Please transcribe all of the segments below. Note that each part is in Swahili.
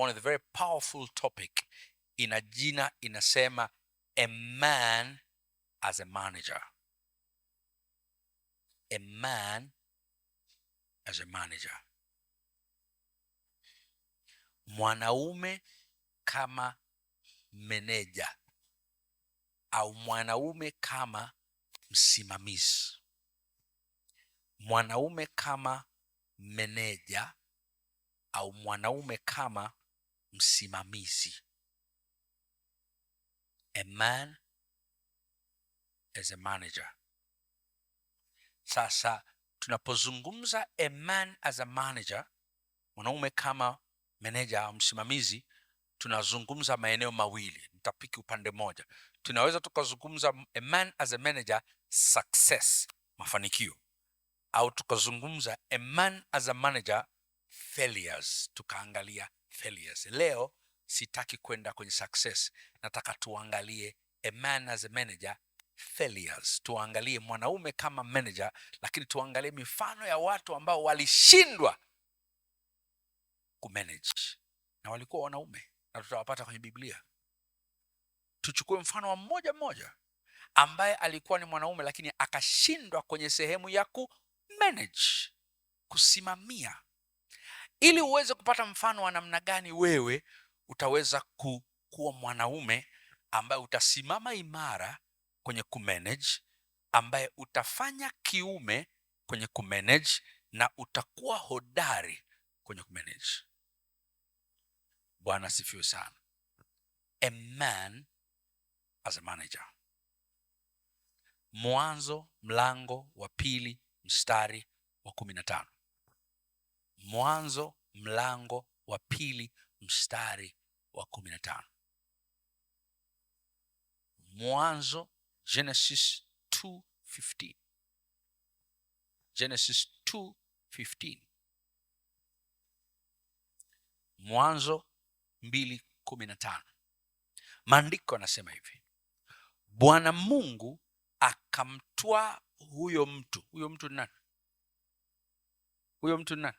One of the very powerful topic, ina jina inasema a man as a manager. A man as a manager, mwanaume kama meneja au mwanaume kama msimamizi, mwanaume kama meneja au mwanaume kama msimamizi. A man as a manager. Sasa tunapozungumza a man as a manager, mwanaume kama meneja au msimamizi, tunazungumza maeneo mawili. Nitapiki upande mmoja. Tunaweza tukazungumza a man as a manager success, mafanikio, au tukazungumza a man as a manager failures, tukaangalia failures. Leo sitaki kwenda kwenye success, nataka tuangalie a man as a manager failures, tuangalie mwanaume kama manager, lakini tuangalie mifano ya watu ambao walishindwa kumanage na walikuwa wanaume, na tutawapata kwenye Biblia. Tuchukue mfano wa mmoja mmoja ambaye alikuwa ni mwanaume lakini akashindwa kwenye sehemu ya kumanage, kusimamia. Ili uweze kupata mfano wa namna gani wewe utaweza kuwa mwanaume ambaye utasimama imara kwenye kumanage, ambaye utafanya kiume kwenye kumanage na utakuwa hodari kwenye kumanage. Bwana asifiwe sana. A man as a manager. Mwanzo mlango wa 2 mstari wa 15. Mwanzo mlango wa 2 mstari wa 15. Mwanzo, Genesis 2:15. Genesis 2:15. Mwanzo 2:15. Maandiko yanasema hivi: Bwana Mungu akamtwaa huyo mtu. Huyo mtu ni nani? Huyo mtu ni nani?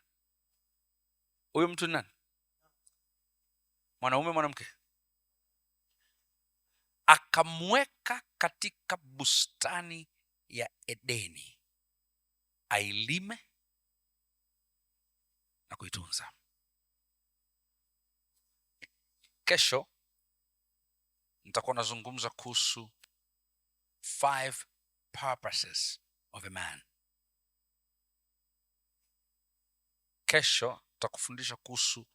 Huyo mtu ni nani? Mwanaume, mwanamke? Akamweka katika bustani ya Edeni ailime na kuitunza. Kesho nitakuwa nazungumza kuhusu 5 purposes of a man. Kesho nitakufundisha kuhusu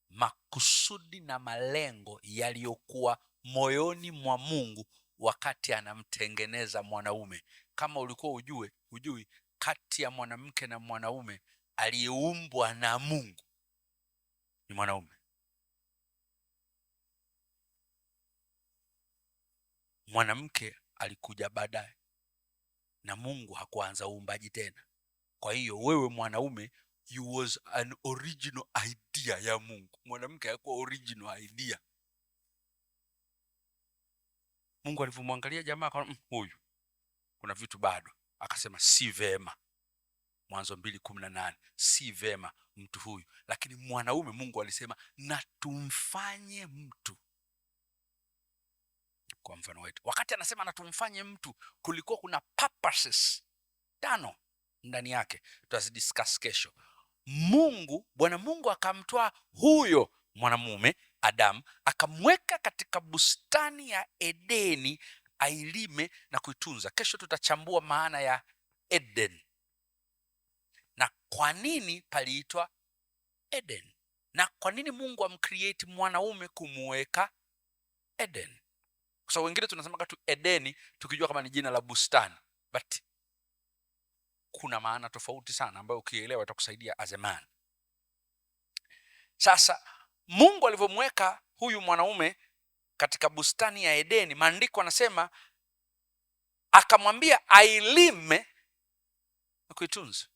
makusudi na malengo yaliyokuwa moyoni mwa Mungu wakati anamtengeneza mwanaume. Kama ulikuwa hujui kati ya mwanamke na mwanaume aliyeumbwa na Mungu ni mwanaume. Mwanamke alikuja baadaye na Mungu hakuanza uumbaji tena. Kwa hiyo wewe mwanaume, you was an original idea ya Mungu. Mwanamke hakuwa original idea. Mungu alivyomwangalia jamaa akaona, huyu kuna vitu bado, akasema si vema. Mwanzo 2:18, si vema mtu huyu. Lakini mwanaume Mungu alisema na tumfanye mtu kwa mfano wetu. Wakati anasema na tumfanye mtu, kulikuwa kuna purposes 5 ndani yake. Tutazidiscuss kesho. Bwana Mungu akamtoa huyo mwanamume Adam, akamweka katika bustani ya Edeni ailime na kuitunza. Kesho tutachambua maana ya Eden na kwa nini paliitwa Eden na kwa nini Mungu amcreate mwanaume kumuweka Eden. Kwa sababu wengine tunasema tu Edeni tukijua kama ni jina la bustani, but kuna maana tofauti sana ambayo ukielewa itakusaidia as a man. Sasa Mungu alivyomweka huyu mwanaume katika bustani ya Edeni, maandiko anasema akamwambia ailime na kuitunza.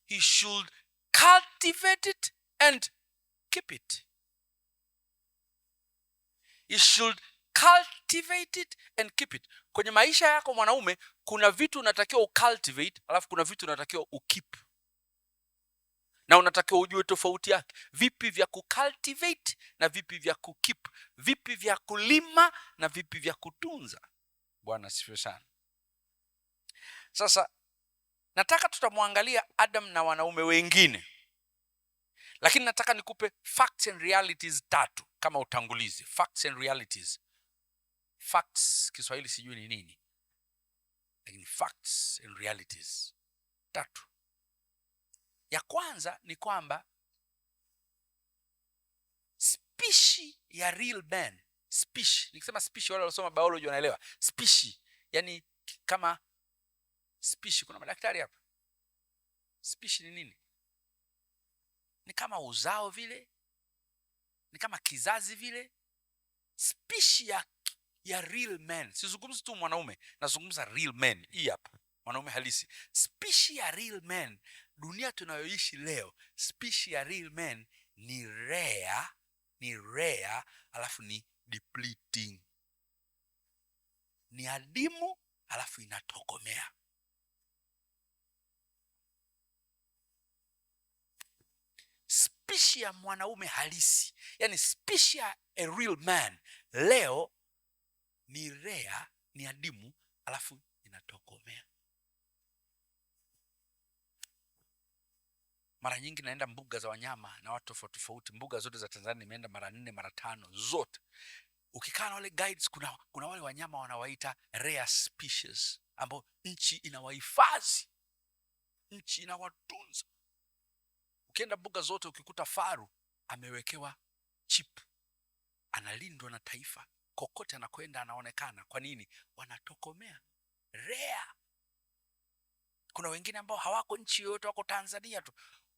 He should cultivate it and keep it. He should cultivate it and keep it. Kwenye maisha yako mwanaume, kuna vitu unatakiwa ucultivate, alafu kuna vitu unatakiwa ukeep. Na Na unatakiwa ujue tofauti yake, vipi vya kucultivate na vipi vya kukeep, vipi vya kulima na vipi vya kutunza. Bwana asifiwe sana. Sasa nataka tutamwangalia Adam na wanaume wengine, lakini nataka nikupe facts and realities tatu kama utangulizi. Facts and realities. Facts Kiswahili sijui ni nini, lakini facts and realities tatu. Ya kwanza ni kwamba spishi ya real man, spishi, nikisema spishi wale waliosoma biology wanaelewa spishi, yani kama spishi, kuna madaktari hapa, spishi ni nini? Ni kama uzao vile, ni kama kizazi vile. Spishi ya real man, sizungumzi tu mwanaume, nazungumza real man. Hii hapa mwanaume halisi, spishi ya real man. Dunia tunayoishi leo, spishi ya real man ni rare, ni rare, alafu ni depleting, ni adimu, alafu inatokomea. Spishi ya mwanaume halisi, yani spishi ya a real man leo ni rare, ni adimu, alafu inatokomea. Mara nyingi naenda mbuga za wanyama na watu tofauti tofauti, mbuga zote za Tanzania nimeenda mara 4 mara 5 zote. Ukikaa na wale guides, kuna wale wanyama wanawaita rare species ambao nchi inawahifadhi, nchi inawatunza. Ukienda mbuga zote ukikuta faru amewekewa chip, analindwa na taifa, kokote anakwenda anaonekana. Kwa nini? Wanatokomea. Rare. Kuna wengine ambao hawako nchi yoyote, wako Tanzania tu.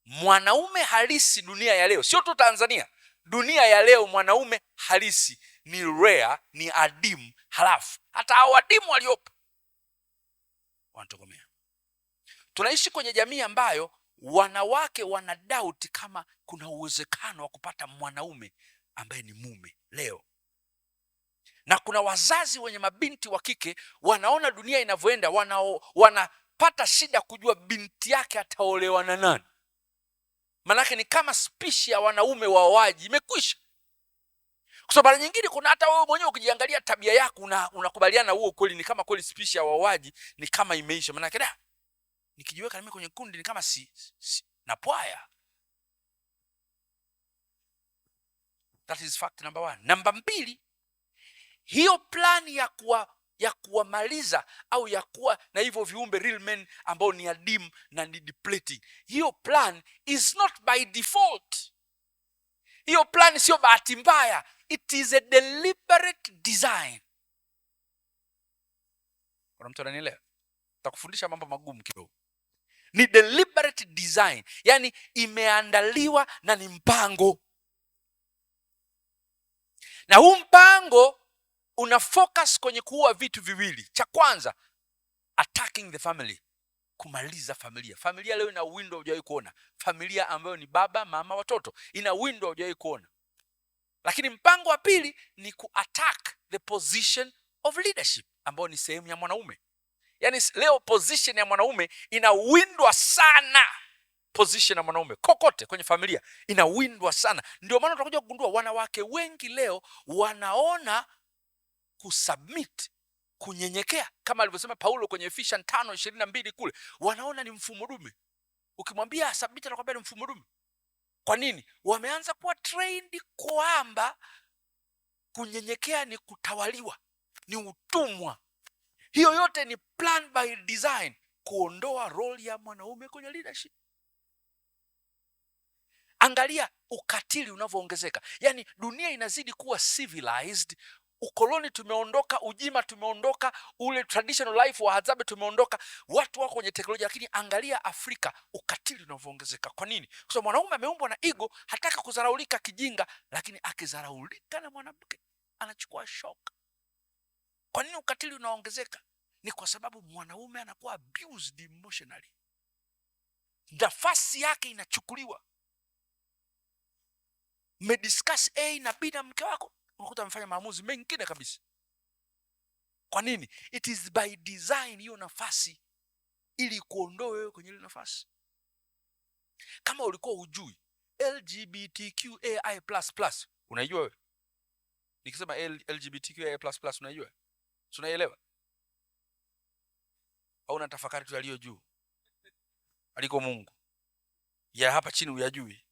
Mwanaume halisi dunia ya leo, sio tu Tanzania, dunia ya leo mwanaume halisi ni rare, ni adimu, halafu hata hao adimu waliopo wanatokomea. Tunaishi kwenye jamii ambayo wanawake wana doubt kama kuna uwezekano wa kupata mwanaume ambaye ni mume leo. Na kuna wazazi wenye mabinti wa kike wanaona dunia inavyoenda, wanapata shida kujua binti yake ataolewa na nani. Manake ni kama spishi ya wanaume waoaji imekwisha. Kwa sababu mara nyingine kuna hata wewe mwenyewe ukijiangalia tabia yako unakubaliana huo kweli, ni kama kweli spishi ya waoaji ni kama imeisha. Manake da, nikijiweka mimi kwenye kundi ni kama si napwaya. That is fact number 1. Namba 2, hiyo plan ya kuwamaliza au ya kuwa na hivyo viumbe real men ambao ni adimu na ni depleting, hiyo plan is not by default. Hiyo plan sio bahati mbaya, it is a deliberate design. Kuna mtu ananielewa? Nitakufundisha mambo magumu kidogo. Ni deliberate design, yani imeandaliwa na ni mpango. Na huu mpango una focus kwenye kuua vitu viwili. Cha kwanza, attacking the family, kumaliza familia. Familia leo ina window hujawahi kuona. Familia ambayo ni baba, mama, watoto, ina window hujawahi kuona. Lakini mpango wa pili ni ku-attack the position of leadership, ambayo ni sehemu ya mwanaume. Yani leo position ya mwanaume inawindwa sana. Position ya mwanaume kokote kwenye familia inawindwa sana. Ndio maana utakuja kugundua wanawake wengi leo wanaona kusubmit, kunyenyekea, kama alivyosema Paulo kwenye Ephesians 5:22 kule, wanaona ni mfumo dume. Ukimwambia submit anakuambia ni mfumo dume. Kwa nini? Wameanza kuwa trained kwamba kunyenyekea ni kutawaliwa, ni utumwa. Hiyo yote ni plan by design, kuondoa role ya mwanaume kwenye leadership. Angalia ukatili unavyoongezeka. Yani dunia inazidi kuwa civilized. Ukoloni tumeondoka, ujima tumeondoka, ule traditional life wa Hadzabe tumeondoka, watu wako kwenye teknolojia. Lakini angalia Afrika ukatili unavyoongezeka. Kwa nini? Kwa sababu mwanaume ameumbwa na ego, hataka kudharaulika kijinga, lakini akidharaulika na mwanamke anachukua shock. Kwa nini ukatili unaongezeka? Ni kwa sababu mwanaume anakuwa abused emotionally, nafasi yake inachukuliwa. Mmediscuss A na B na mke wako, unakuta amefanya maamuzi mengine kabisa. Kwa nini? It is by design hiyo nafasi, ili kuondoa wewe kwenye ile nafasi. Kama ulikuwa hujui LGBTQAI++, unaijua wewe? Nikisema LGBTQAI++ unaijua? Si unaielewa? Au unatafakari tu yaliyo juu aliko Mungu, ya hapa chini huyajui?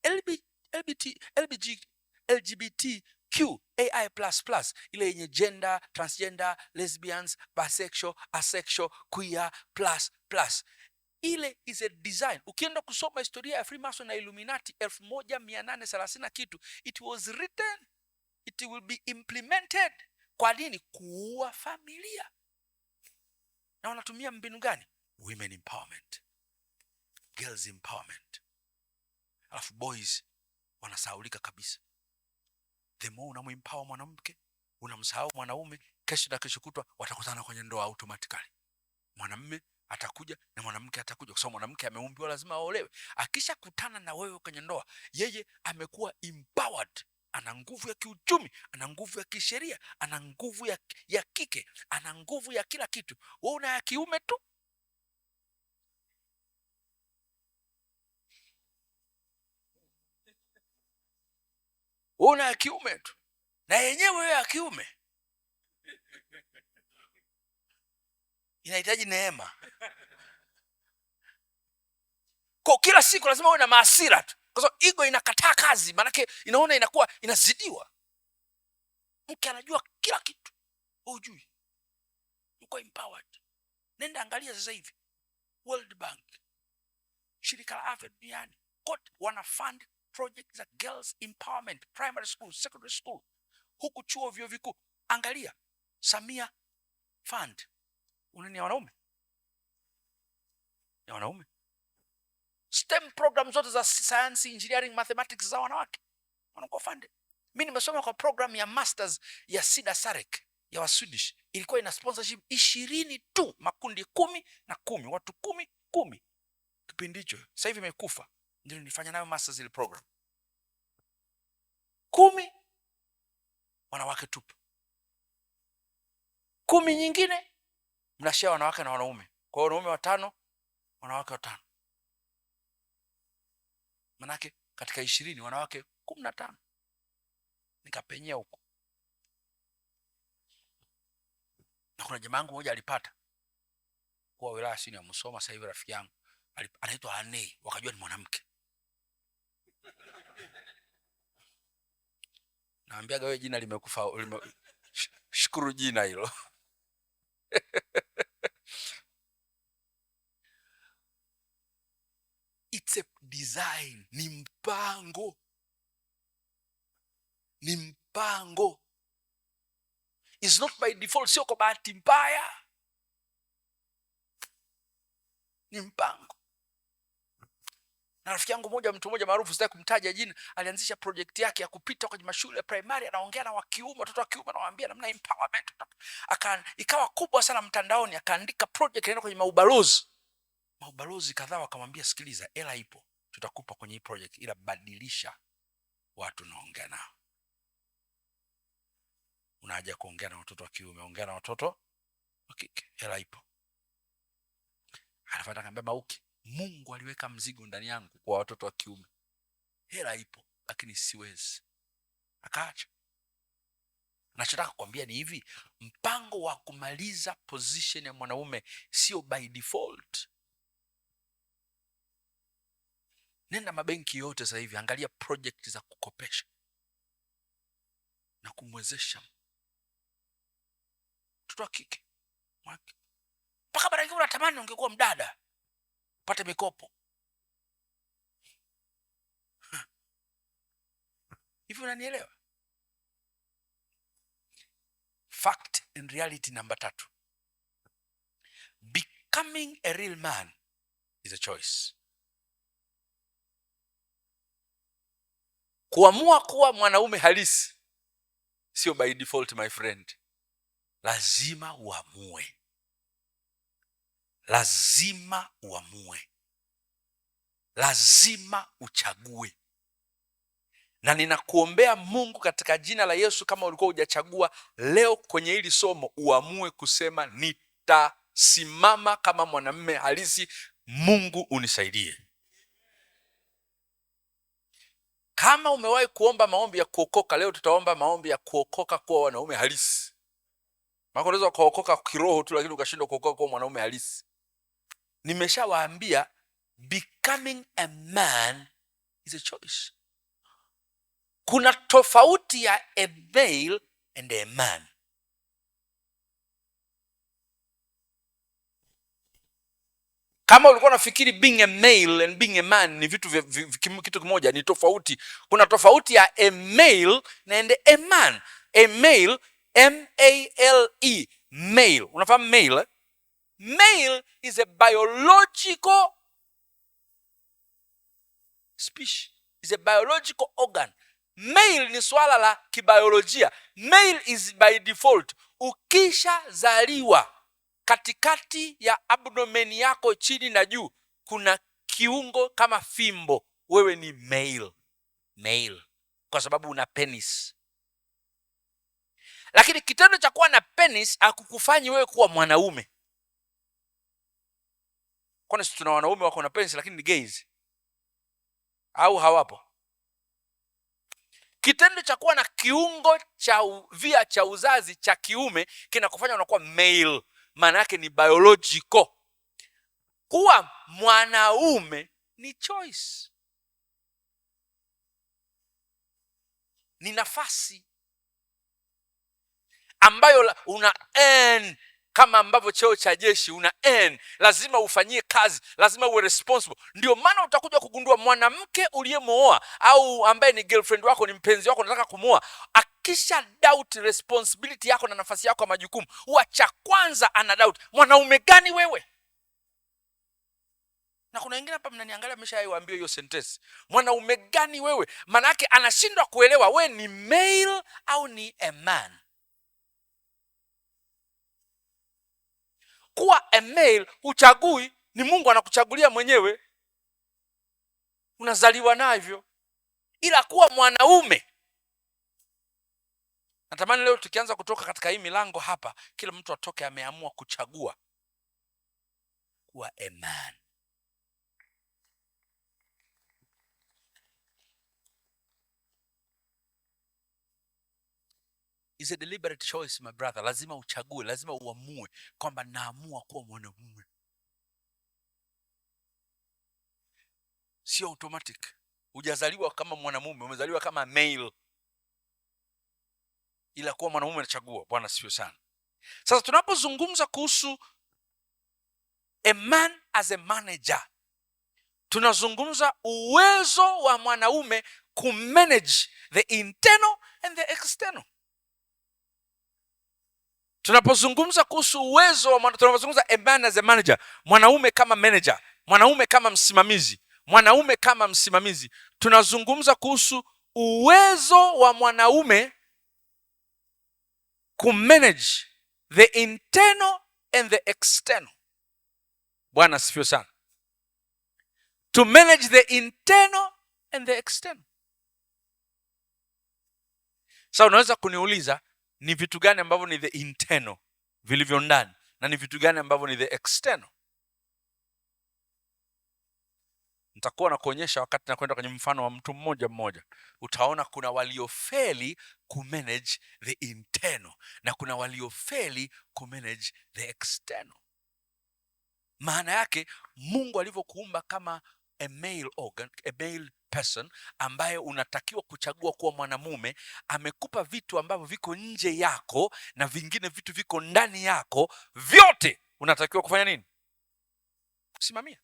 LB, LBT, LBG, LGBTQAI++, ile yenye gender, transgender, lesbians, bisexual, asexual, queer, plus plus, ile is a design. Ukienda kusoma historia ya Freemason na Illuminati 1830 na kitu, it was written, it will be implemented. Kwa nini? Kuua familia. Na wanatumia mbinu gani? Women empowerment, girls empowerment, alafu boys wanasahaulika kabisa. The more unamuempower mwanamke, unamsahau mwanaume, kesho na kesho kutwa watakutana kwenye ndoa automatically. Mwanamme atakuja na mwanamke atakuja, kwa sababu mwanamke ameumbiwa lazima aolewe. Akishakutana na wewe kwenye ndoa, yeye amekuwa empowered, ana nguvu ya kiuchumi, ana nguvu ya kisheria, ana nguvu ya kike, ana nguvu ya kila kitu. Wewe una ya kiume tu. Wewe una ya kiume tu, na yenyewe wewe ya kiume inahitaji neema. Kwa kila siku lazima uwe na maasira tu, kwa sababu ego inakataa kazi, maanake inaona inakuwa inazidiwa. Mke anajua kila kitu, wewe hujui, yuko empowered. Nenda angalia sasa hivi World Bank, shirika la afya duniani, kote wana fund project za girls empowerment, primary school, secondary school, huku chuo, vyuo vikuu. Angalia Samia Fund, unani ya wanaume, ya wanaume. STEM program zote za science, engineering, mathematics za wanawake wanakuwa funded. Mi nimesoma kwa program ya masters ya Sida Sarek ya wa Swedish, ilikuwa ina sponsorship 20 tu, makundi 10 na 10, watu 10 10 kipindi hicho. Sasa hivi imekufa, ndio nilifanya nayo masters ile program. 10 wanawake tupu, 10 nyingine mnashare wanawake na wanaume. Kwa hiyo wanaume 5, wanawake 5. Manake katika 20 wanawake 15. Nikapenyea huko. Na kuna jamaa yangu mmoja alipata kwa wilaya sini ya Musoma, sasa hivi rafiki yangu anaitwa Ane, wakajua ni mwanamke. Naambiaga wewe jina limekufa, shukuru jina hilo. It's a design, ni mpango. Ni mpango. It's not by default, sio kwa bahati mbaya. Ni mpango. Na rafiki yangu mmoja, mtu mmoja maarufu, sitaki kumtaja jina, alianzisha project yake ya kupita kwenye mashule ya primary, anaongea na wa kiume, watoto wa kiume, anawaambia namna empowerment. Ikawa kubwa sana mtandaoni, akaandika project inaenda kwenye maubalozi. Maubalozi kadhaa wakamwambia, sikiliza, hela ipo, tutakupa kwenye hii project, ila badilisha watu unaongea nao. Una haja kuongea na watoto wa kiume, ongea na watoto wa kike, hela ipo. Anafuata akamwambia Mauki, Mungu aliweka mzigo ndani yangu kwa watoto wa kiume, hela ipo lakini siwezi. Akaacha. Nachotaka kukwambia ni hivi, mpango wa kumaliza position ya mwanaume sio by default. Nenda mabenki yote sasa hivi, angalia project za kukopesha na kumwezesha mtoto wa kike. Mpaka mara nyingine unatamani ungekuwa mdada upate mikopo. Hivi unanielewa? Fact and reality namba 3. Becoming a real man is a choice. Kuamua kuwa mwanaume halisi sio by default, my friend. Lazima uamue. Lazima uamue. Lazima uchague. Na ninakuombea Mungu katika jina la Yesu, kama ulikuwa hujachagua leo kwenye hili somo, uamue kusema nitasimama kama mwanamume halisi Mungu unisaidie. Kama umewahi kuomba maombi ya kuokoka, leo tutaomba maombi ya kuokoka kuwa wanaume halisi. Maana unaweza kuokoka kiroho tu lakini ukashindwa kuokoka kuwa mwanaume halisi. Nimeshawaambia becoming a man is a choice. Kuna tofauti ya a male and a man. Kama ulikuwa unafikiri being a male and being a man ni vitu kitu kimoja, ni tofauti. Kuna tofauti ya a male and a man. A male, M A L E, male. Unafahamu male? Male is a biological species, is a biological organ. Male ni swala la kibiolojia. Male is by default. Ukishazaliwa katikati ya abdomen yako chini na juu kuna kiungo kama fimbo, wewe ni male. Male kwa sababu una penis. Lakini kitendo cha kuwa na penis hakukufanyi wewe kuwa mwanaume. Kwani sisi tuna wanaume wako na penis lakini ni gays? Au hawapo? Kitendo cha kuwa na kiungo cha via cha uzazi cha kiume kinakufanya unakuwa male. Maana yake ni biological. Kuwa mwanaume ni choice. Ni nafasi ambayo una earn, kama ambavyo cheo cha jeshi una earn, lazima ufanyie kazi, lazima uwe responsible. Ndio maana utakuja kugundua mwanamke uliyemooa au ambaye ni girlfriend wako, ni mpenzi wako, unataka kumooa, akisha doubt responsibility yako na nafasi yako ya majukumu, huwa cha kwanza ana doubt, mwanaume gani wewe? Na kuna wengine hapa mnaniangalia mmeshawaambia hiyo sentence, mwanaume gani wewe? Maana yake anashindwa kuelewa wewe ni male au ni a man. Kuwa a male huchagui, ni Mungu anakuchagulia mwenyewe, unazaliwa navyo. Ila kuwa mwanaume, natamani leo tukianza kutoka katika hii milango hapa, kila mtu atoke ameamua kuchagua kuwa a man. Is a deliberate choice, my brother. Lazima uchague, lazima uamue kwamba naamua kuwa mwanamume. Sio automatic. Hujazaliwa kama mwanamume, umezaliwa kama male. Ila kuwa mwanamume unachagua. Bwana asifiwe sana. Sasa tunapozungumza kuhusu a man as a manager, tunazungumza uwezo wa mwanaume kumanage the internal and the external. Tunapozungumza kuhusu uwezo wa mwana, tunapozungumza a man as a manager, mwanaume kama manager, mwanaume kama msimamizi, mwanaume kama msimamizi, tunazungumza kuhusu uwezo wa mwanaume kumanage the internal and the external. Bwana asifiwe sana. To manage the internal and the external. Sasa unaweza kuniuliza ni vitu gani ambavyo ni the internal vilivyo ndani na ni vitu gani ambavyo ni the external? Nitakuwa nakuonyesha wakati nakwenda kwenye mfano wa mtu mmoja mmoja. Utaona kuna waliofeli kumanage the internal na kuna waliofeli kumanage the external. Maana yake Mungu alivyokuumba kama a male organ, a male person ambaye unatakiwa kuchagua kuwa mwanamume, amekupa vitu ambavyo viko nje yako na vingine vitu viko ndani yako, vyote unatakiwa kufanya nini? Kusimamia.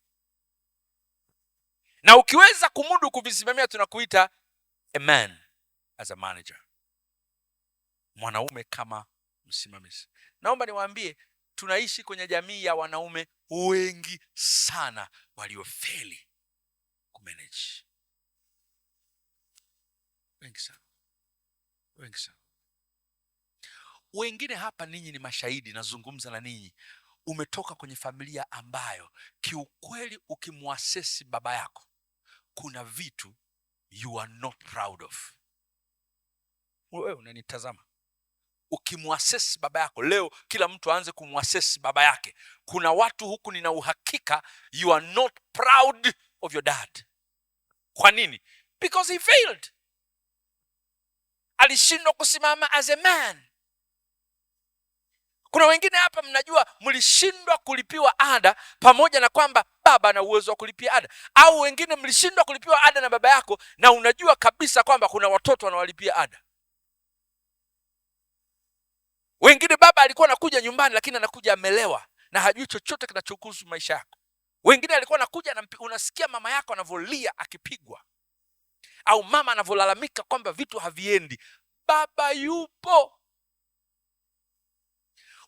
Na ukiweza kumudu kuvisimamia, tunakuita a man as a manager, mwanaume kama msimamizi. Naomba niwaambie, tunaishi kwenye jamii ya wanaume wengi sana waliofeli kumanage. Wengi sana, wengi sana. Wengine hapa ninyi ni mashahidi, nazungumza na ninyi. Umetoka kwenye familia ambayo kiukweli ukimwasesi baba yako kuna vitu you are not proud of. Wewe unanitazama, Ukimuassess baba yako leo, kila mtu aanze kumuassess baba yake. Kuna watu huku nina uhakika you are not proud of your dad. Kwa nini? Because he failed. Alishindwa kusimama as a man. Kuna wengine hapa mnajua mlishindwa kulipiwa ada pamoja na kwamba baba ana uwezo wa kulipia ada, au wengine mlishindwa kulipiwa ada na baba yako na unajua kabisa kwamba kuna watoto wanawalipia ada. Wengine baba alikuwa anakuja nyumbani lakini anakuja amelewa na hajui chochote kinachohusu maisha yako. Wengine alikuwa anakuja, unasikia mama yako anavolia akipigwa, au mama anavolalamika kwamba vitu haviendi. Baba yupo.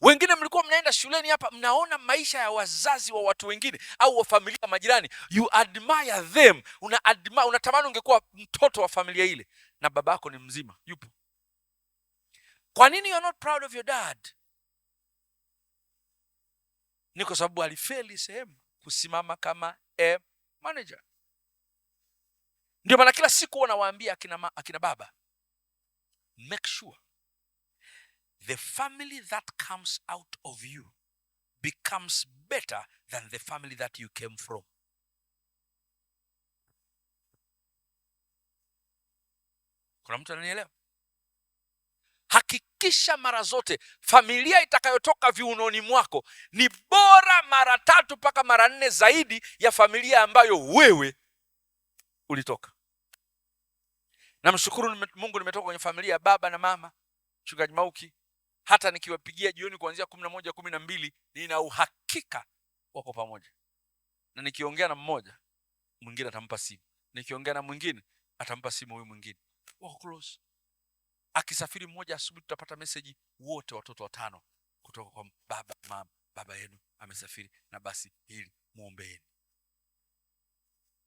Wengine mlikuwa mnaenda shuleni hapa, mnaona maisha ya wazazi wa watu wengine au wa familia majirani, you admire them, una admire, unatamani ungekuwa mtoto wa familia ile, na babako ni mzima, yupo. Kwa nini you are not proud of your dad? Ni kwa sababu alifeli sehemu kusimama kama a manager. Ndio maana kila siku wanawaambia akina baba, make sure the family that comes out of you becomes better than the family that you came from. Kuna mtu ananielewa? Hakikisha mara zote familia itakayotoka viunoni mwako ni bora mara 3 mpaka mara 4 zaidi ya familia ambayo wewe ulitoka. Namshukuru Mungu nimetoka kwenye familia ya baba na mama Mchungaji Mauki. Hata nikiwapigia jioni kuanzia 11, 12, nina uhakika wako pamoja. Na nikiongea na mmoja, mwingine atampa simu. Nikiongea na mwingine, atampa simu huyu mwingine. Wako close. Akisafiri mmoja asubuhi tutapata message wote watoto 5 kutoka kwa baba, mama, baba yenu amesafiri na basi hili muombeeni.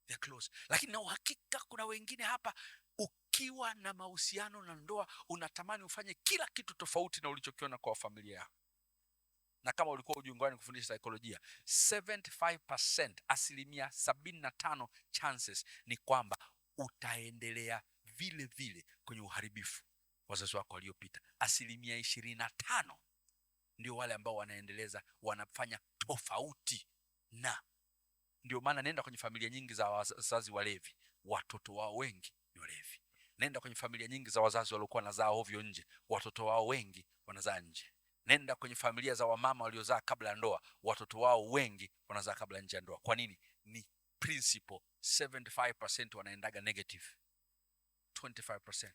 They're close. Lakini na uhakika kuna wengine hapa ukiwa na mahusiano na ndoa unatamani ufanye kila kitu tofauti na ulichokiona kwa familia yako. Na kama ulikuwa hujui kufundisha saikolojia, 75%, asilimia 75 chances ni kwamba utaendelea vile vile kwenye uharibifu wazazi wako waliopita. Asilimia 25 ndio wale ambao wanaendeleza, wanafanya tofauti. Na ndio maana nenda kwenye familia nyingi za wazazi walevi, watoto wao wengi ni walevi. Nenda kwenye familia nyingi za wazazi waliokuwa wanazaa ovyo nje, watoto wao wengi wanazaa nje. Nenda kwenye familia za wamama waliozaa kabla ya ndoa, watoto wao wengi wanazaa kabla nje ya ndoa. Kwa nini? Ni principle. 75% wanaendaga negative, 25%.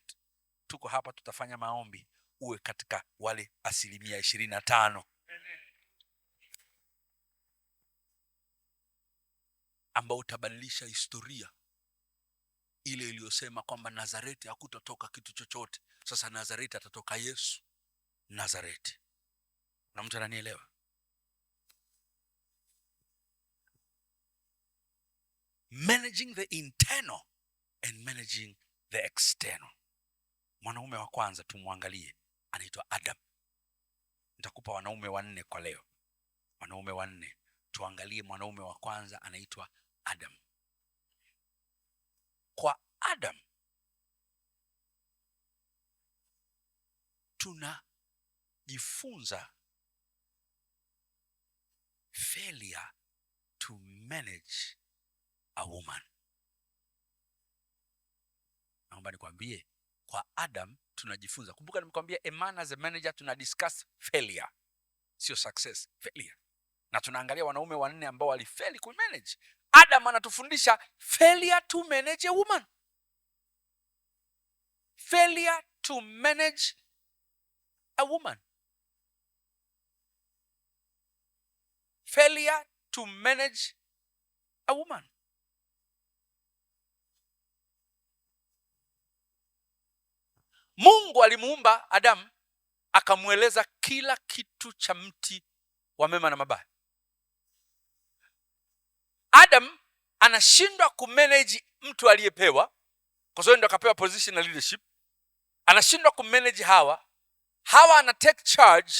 Tuko hapa tutafanya maombi uwe katika wale asilimia 25 ambao utabadilisha historia ile iliyosema kwamba Nazareti hakutatoka kitu chochote. Sasa Nazareti atatoka Yesu Nazareti. Na mtu ananielewa? Managing the internal and managing the external. Mwanaume wa kwanza tumwangalie, anaitwa Adam. Nitakupa wanaume 4 kwa leo. Wanaume 4. Tuangalie mwanaume wa kwanza anaitwa Adam. Kwa Adam tunajifunza failure to manage a woman. Naomba nikwambie, kwa Adam tunajifunza. Kumbuka nimekwambia a man as a manager tuna discuss failure, sio success, failure. Na tunaangalia wanaume 4 ambao walifeli ku manage. Adam anatufundisha failure to manage a woman. Failure to manage a woman. Failure to manage a woman. Mungu alimuumba Adam akamueleza kila kitu cha mti wa mema na mabaya. Adam anashindwa kumanage mtu aliyepewa, kwa sababu ndo akapewa position na leadership. Anashindwa kumanage Hawa. Hawa ana take charge,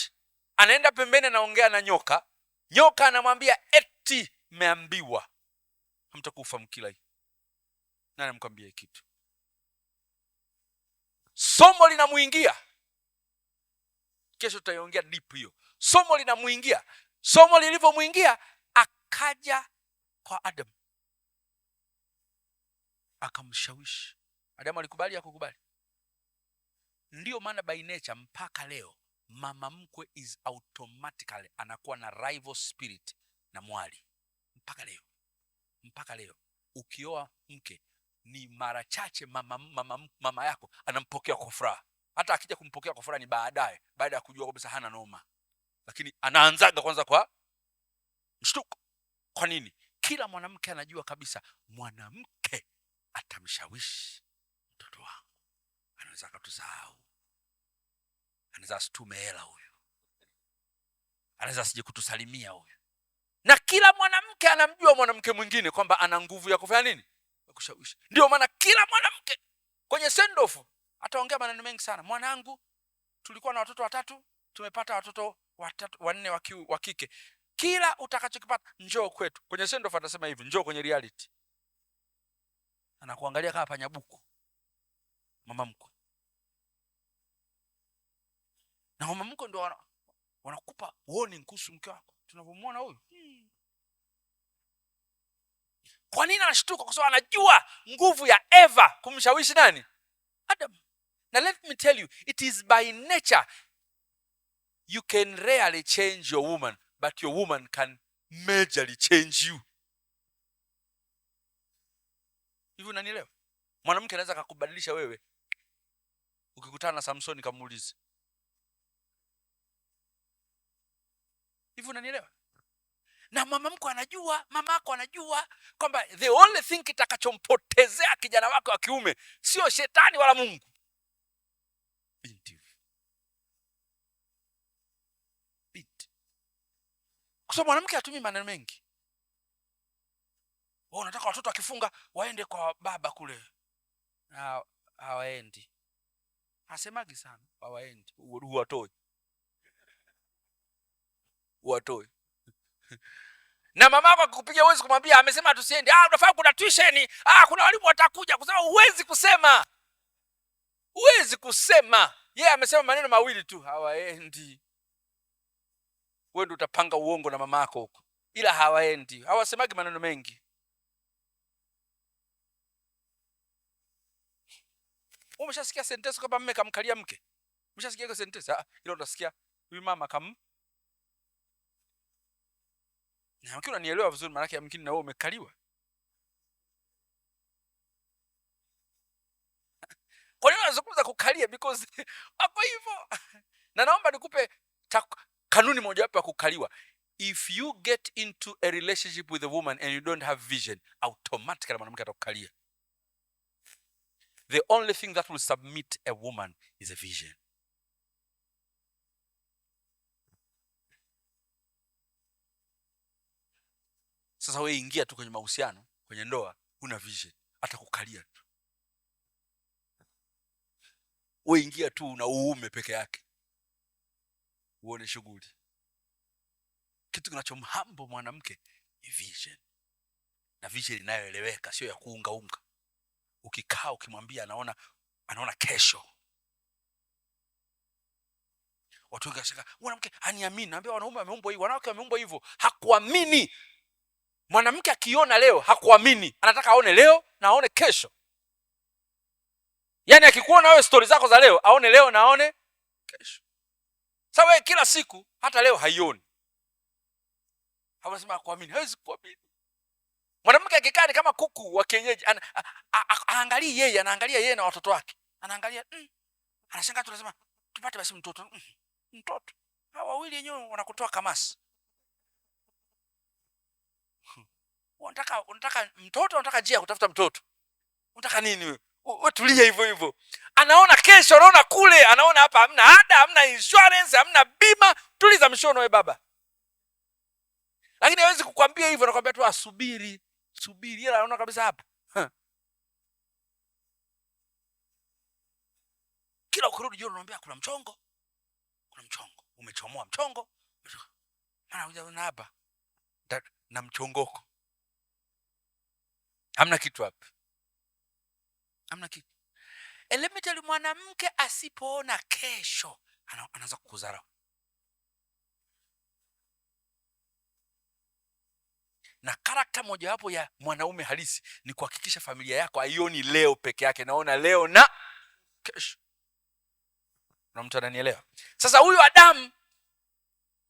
anaenda pembeni anaongea na nyoka. Nyoka anamwambia eti mmeambiwa hamtakufa mkila hii. Nani amkwambia hii kitu? Somo linamuingia. Kesho tutaiongea deep hiyo. Somo linamuingia. Somo lilivyomuingia, akaja kwa Adam akamshawishi. Adamu alikubali? Hakukubali? Ndio maana by nature mpaka leo mama mkwe is automatically anakuwa na rival spirit na mwali. Mpaka leo. Mpaka leo ukioa mke ni mara chache mama yako anampokea kwa furaha. Hata akija kumpokea kwa furaha ni baadaye, baada ya kujua kabisa hana noma. Lakini anaanzaga kwanza kwa mshtuko. Kwa nini? Kila mwanamke anajua kabisa mwanamke atamshawishi mtoto wangu. Anaweza akatusahau. Anaweza asitume hela huyu. Anaweza asije kutusalimia huyu. Na kila mwanamke anamjua mwanamke mwingine kwamba ana nguvu ya kufanya nini? Ya kushawishi. Ndio maana kila mwanamke kwenye send off ataongea maneno mengi sana. Mwanangu, tulikuwa na watoto watatu, tumepata watoto wanne wa kike. Kila utakachokipata njoo kwetu. Kwenye send off atasema hivi, njoo kwenye reality. Anakuangalia kama panyabuku. Mama mkwe. Na mama mkwe ndio wanakupa warning kuhusu mke wako. Tunavyomuona huyu. Kwa nini anashtuka? Kwa sababu anajua nguvu ya Eva kumshawishi nani? Adam. Na let me tell you, it is by nature you can rarely change your woman, but your woman can majorly change you. Hivi unanielewa? Mwanamke anaweza akakubadilisha wewe. Ukikutana na Samson kamuulize. Hivi unanielewa? Na mama mkwe anajua, mama yako anajua kwamba the only thing kitakachompotezea kijana wako wa kiume sio shetani wala Mungu. Binti. Binti. Kwa sababu mwanamke hatumii maneno mengi. Wewe unataka watoto wakifunga waende kwa baba kule. Na hawaendi. Hasemagi sana, hawaendi. Huwatoi. Huwatoi. Na mama yako akikupigia huwezi kumwambia amesema tusiende. Unafahamu kuna tuition. Kuna walimu watakuja. Kwa sababu huwezi kusema. Huwezi kusema. Yeye amesema maneno mawili tu, hawaendi. Wewe ndio utapanga uongo na mama yako huko. Ila hawaendi. Hawasemagi maneno mengi. Umeshasikia sentence kwamba mume kamkalia mke? Umeshasikia hiyo sentence? Ila utasikia huyu mama kam. Na yamkini unanielewa vizuri, maana yamkini na wewe umekaliwa. Kwa nini unazungumza kukalia? Because hapo hivyo. Na naomba nikupe kanuni moja wapo ya kukaliwa. If you get into a relationship with a woman and you don't have vision, automatically mwanamke atakukalia. The only thing that will submit a woman is a vision. Sasa wewe ingia tu kwenye mahusiano, kwenye ndoa, huna vision, atakukalia tu. Wewe ingia tu na uume peke yake, uone shughuli. Kitu kinachomhumble mwanamke ni vision. Na vision inayoeleweka, sio ya kuungaunga. Ukikaa ukimwambia anaona kesho. Watu wengi wanashangaa, mwanamke haniamini. Naambia wanaume wameumbwa hivyo, wanawake wameumbwa hivyo. Hakuamini. Mwanamke akiona leo hakuamini, anataka aone leo na aone kesho. Yaani akikuona wewe story zako za leo, aone leo na aone kesho. Sasa wewe kila siku hata leo haioni. Hawasema hakuamini, hawezi kuamini. Mwanamke akikaa ni kama kuku wa kienyeji, haangalii yeye, anaangalia yeye na watoto wake. Anaangalia, anashangaa, tunasema tupate basi mtoto. Mtoto. Hawa wawili wenyewe wanakutoa kamasi. Unataka mtoto, unataka njia ya kutafuta mtoto. Unataka nini wewe? Wewe tulia hivyo hivyo. Anaona kesho, anaona kule, anaona hapa hamna ada, hamna insurance, hamna bima. Tuliza mshono wewe baba. Lakini hawezi kukwambia hivyo, anakuambia tu asubiri, subiri. Ila anaona kabisa hapa. Kila ukirudi jioni unamwambia kuna mchongo. Kuna mchongo. Umechomoa mchongo. Maana hujaona hapa. Na mchongoko. Hamna kitu hapa. Hamna kitu. And let me tell you, mwanamke asipoona kesho, anaanza kukudharau. Na character mojawapo ya mwanaume halisi ni kuhakikisha familia yako haioni leo peke yake, naona leo na kesho. Na mtu ananielewa? Sasa huyu Adamu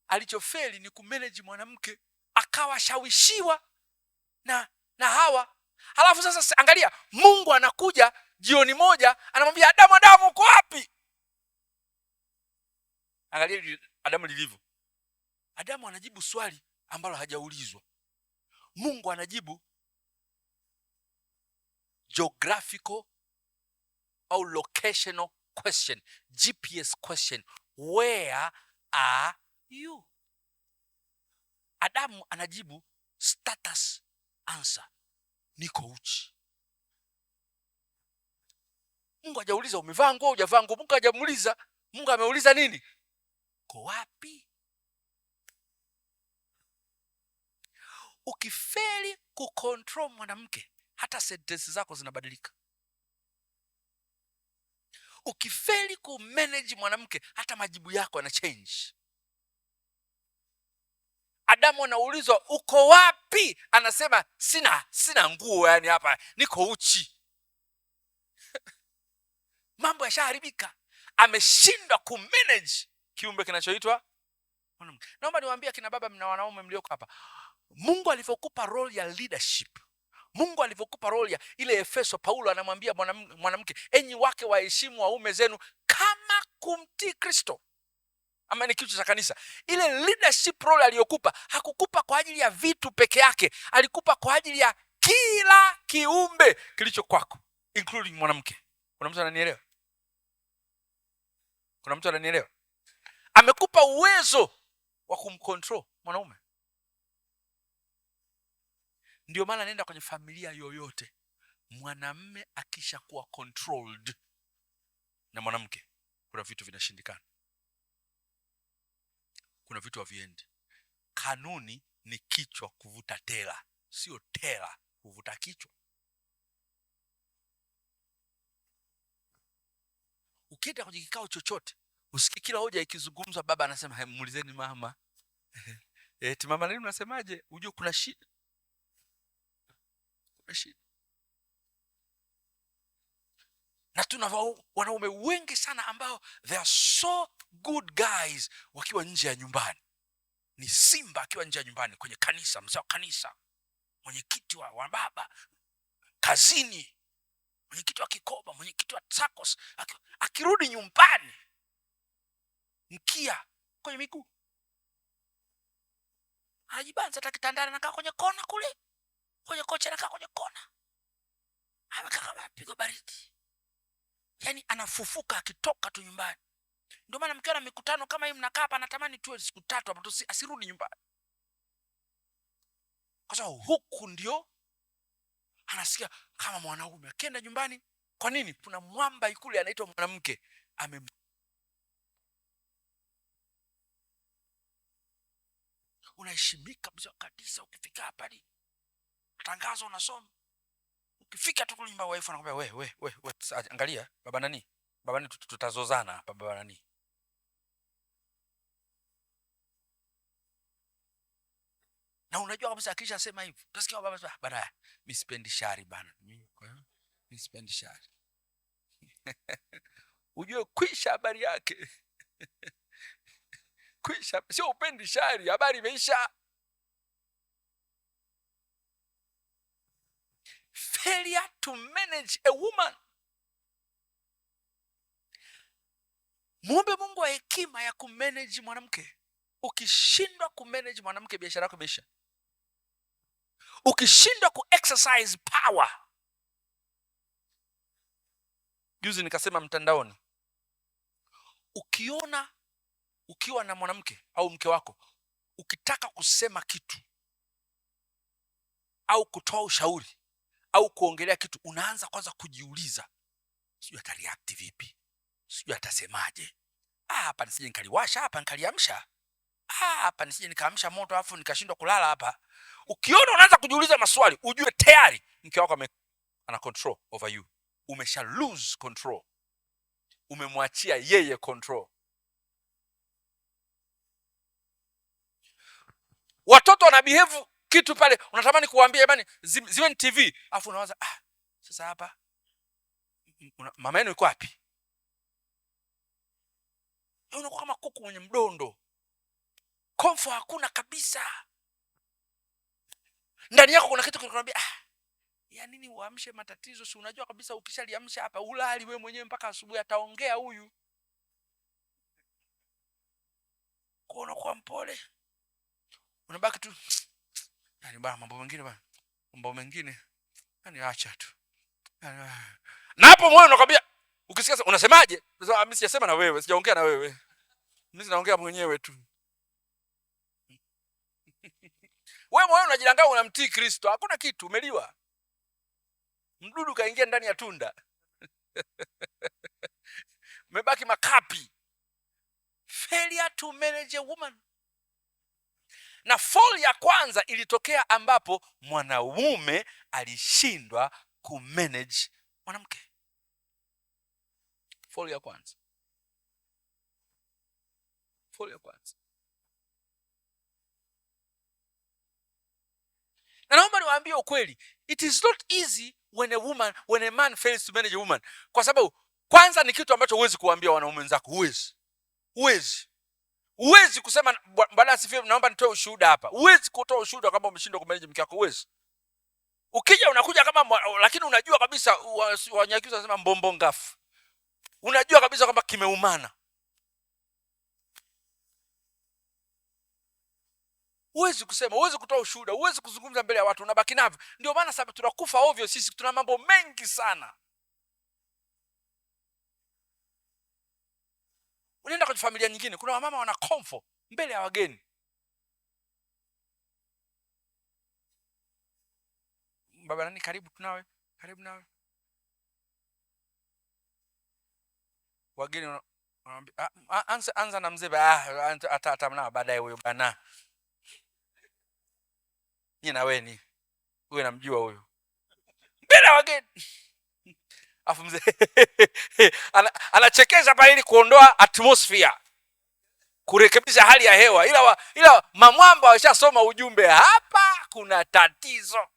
alichofeli ni kumanage mwanamke, akawashawishiwa na Hawa. Halafu sasa angalia, Mungu anakuja jioni moja anamwambia Adamu, Adamu uko wapi? Angalia Adamu lilivyo. Adamu anajibu swali ambalo hajaulizwa. Mungu anajibu geographical au locational question, GPS question, where are you? Adamu anajibu status answer, niko uchi. Mungu hajauliza umevaa nguo hujavaa nguo. Mungu hajamuuliza. Mungu ameuliza nini? Uko wapi? Ukifeli kucontrol mwanamke, hata sentensi zako zinabadilika. Ukifeli kumanage mwanamke, hata majibu yako yana change. Adamu anaulizwa uko wapi, anasema sina nguo, yani hapa niko uchi. Mambo yashaharibika, ameshindwa kumanage kiumbe kinachoitwa mwanamke. Naomba niwaambie akina baba na wanaume mlioko hapa, Mungu alivyokupa role ya leadership, Mungu alivyokupa role ya ile Efeso, Paulo anamwambia mwanamke, enyi wake waheshimu waume zenu kama kumtii Kristo, ama ni kichwa cha kanisa. Ile leadership role aliyokupa, hakukupa kwa ajili ya vitu peke yake, alikupa kwa ajili ya kila kiumbe kilicho kwako, including mwanamke. Kuna mtu ananielewa? Kuna mtu ananielewa? Amekupa uwezo wa kumcontrol mwanaume. Ndio maana nenda kwenye familia yoyote, mwanamme akishakuwa controlled na mwanamke, kuna vitu vinashindikana, kuna vitu haviendi. Kanuni ni kichwa kuvuta tela, sio tela kuvuta kichwa. Ukienda kwenye kikao chochote, usikie kila hoja ikizungumzwa, baba anasema muulizeni mama. Eti mama nini unasemaje? Ujue kuna shida. Kuna shida. Na tuna wanaume wengi sana ambao they are so good guys wakiwa nje ya nyumbani. Ni simba akiwa nje ya nyumbani, kwenye kanisa, mzee wa kanisa, mwenyekiti wa baba, kazini, mwenyekiti wa kikoba, mwenyekiti wa SACCOS, akirudi nyumbani mkia kwenye miguu, anajibanza hata kitandani, anakaa kwenye kona kule, kwenye kocha anakaa kwenye kona, amekaa kama apigwa baridi, yani anafufuka akitoka tu nyumbani. Ndio maana mkiwa na mikutano kama hii mnakaa hapa, anatamani tuwe siku tatu hapo tu, asirudi nyumbani, kwa sababu huku ndio anasikia kama mwanaume. Akienda nyumbani, kwa nini? Kuna mwamba ikule anaitwa mwanamke unaheshimika mzee wa kanisa. Ukifika hapa ni tangazo unasoma, ukifika tu kule nyumba wife anakuambia we, we, we, we, angalia baba nani, baba nani, tutazozana hapa baba nani. Na unajua kabisa akishasema hivi utasikia baba anasema, bana mimi sipendi shari bana, mimi kwa hiyo mimi sipendi shari. Ujue kwisha habari yake. Kwisha, sio upendi shari, habari imeisha. Failure to manage a woman. Muombe Mungu wa hekima ya kumanage mwanamke. Ukishindwa kumanage mwanamke, biashara yako imeisha. Ukishindwa ku-exercise power. Juzi nikasema mtandaoni, ukiwa na mwanamke au mke wako, ukitaka kusema kitu au kutoa ushauri au kuongelea kitu, unaanza kwanza kujiuliza, sijui atareact vipi, sijui atasemaje, hapa nisije nikaliwasha, hapa nikaliamsha, hapa nisije nikaamsha moto afu nikashindwa kulala hapa. Ukiona unaanza kujiuliza maswali, ujue tayari mke wako ana control over you. Umesha lose control, umemwachia yeye control. Watoto wana behave Kitu pale unatamani kuwaambia, jamani, zimeni TV, afu unawaza, ah, sasa hapa mama yenu yuko wapi? Unakuwa kama kuku mwenye mdondo, comfort hakuna kabisa. Ndani yako kuna kitu kinakwambia, ah, ya nini uamshe matatizo? Si unajua kabisa ukishaliamsha hapa ulali wewe mwenyewe mpaka asubuhi, ataongea huyu. Kwa unakuwa mpole, unabaki tu, yani bana, mambo mengine bana, mambo mengine yani acha tu. Yani, na hapo moyo unakwambia, ukisikia unasemaje? Unasema, mimi sijasema na wewe, sijaongea na wewe, mimi naongea mwenyewe tu. Wewe moyo unajidanganya unamtii Kristo, hakuna kitu, umeliwa. Mdudu kaingia ndani ya tunda. Umebaki makapi. Failure to manage a woman. Na fall ya kwanza ilitokea ambapo mwanaume alishindwa kumanage mwanamke. Fall ya kwanza. Fall ya kwanza. Na naomba niwaambie ukweli, it is not easy when a man fails to manage a woman. Kwa sababu kwanza ni kitu ambacho huwezi kuambia wanaume wenzako, huwezi. Huwezi. Huwezi kusema Bwana asifiwe, naomba nitoe ushuhuda hapa. Huwezi kutoa ushuhuda kama umeshindwa kumanage mke wako, huwezi. Ukija unakuja kama lakini unajua kabisa Wanyakyusa wanasema mbombo ngafu. Unajua kabisa kwamba kimeumana. Huwezi kusema, huwezi kutoa ushuhuda, huwezi kuzungumza mbele ya watu, unabaki navyo. Ndio maana sababu tunakufa ovyo sisi, tuna mambo mengi sana. Unaenda kwenye familia nyingine, kuna wamama wana comfort mbele ya wageni. Baba nani, karibu tunawe, karibu nawe. Wageni wanaambia, anza na mzee, ata na baadaye huyo bana. Nyie na wewe ni huyo, namjua huyo. Mbele ya wageni. Afu mzee anachekesha pale ili kuondoa atmosphere, kurekebisha hali ya hewa. Ila mamwamba washasoma ujumbe, hapa kuna tatizo.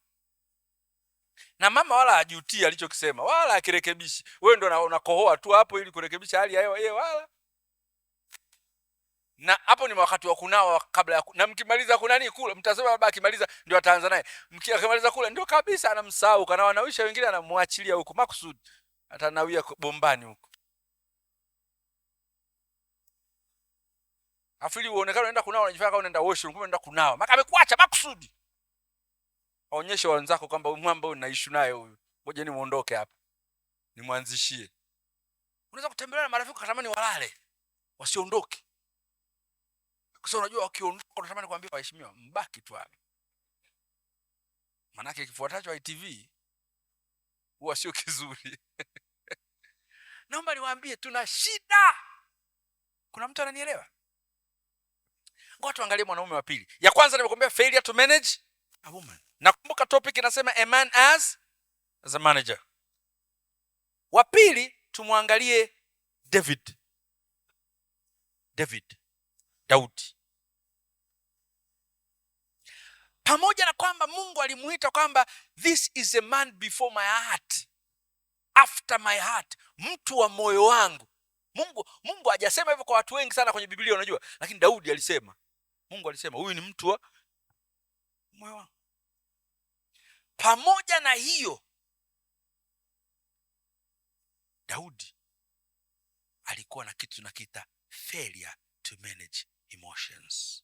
Na mama wala hajutii alichokisema, wala akirekebishi. Wewe ndo unakohoa tu hapo ili kurekebisha hali ya hewa, yeye wala. Na hapo ni wakati wa kunawa kabla ya na mkimaliza kunani kula, mtasema baba akimaliza ndio ataanza naye. Akimaliza kula ndio kabisa anamsahau, kana wanawisha wengine anamwachilia huko makusudi. Atanawia bombani huko. Afu ili uonekane unaenda kunawa, unajifanya kama unaenda washroom, kumbe unaenda kunawa. Maka amekuacha makusudi. Aonyeshe wenzako kwamba huyu mwamba huyu naishi naye huyu. Ngoja ni muondoke hapa. Nimwanzishie. Unaweza kutembelea na marafiki ukatamani walale, wasiondoke. Kwa sababu unajua wakiondoka unatamani kuambia waheshimiwa mbaki tu hapa. Manake kifuatacho ITV huwa sio kizuri. Naomba niwaambie tuna shida. Kuna mtu ananielewa? Ngoja tuangalie mwanaume wa pili. Ya kwanza nimekuambia failure to manage a woman. Nakumbuka topic inasema a man as a manager. Wa pili tumwangalie David. David. Daudi. Pamoja na kwamba Mungu alimuita kwamba this is a man before my heart, after my heart, mtu wa moyo wangu. Mungu hajasema hivyo kwa watu wengi sana kwenye Biblia unajua, lakini Daudi alisema. Mungu alisema huyu ni mtu wa moyo wangu. Pamoja na hiyo Daudi alikuwa na kitu tunakiita failure to manage emotions.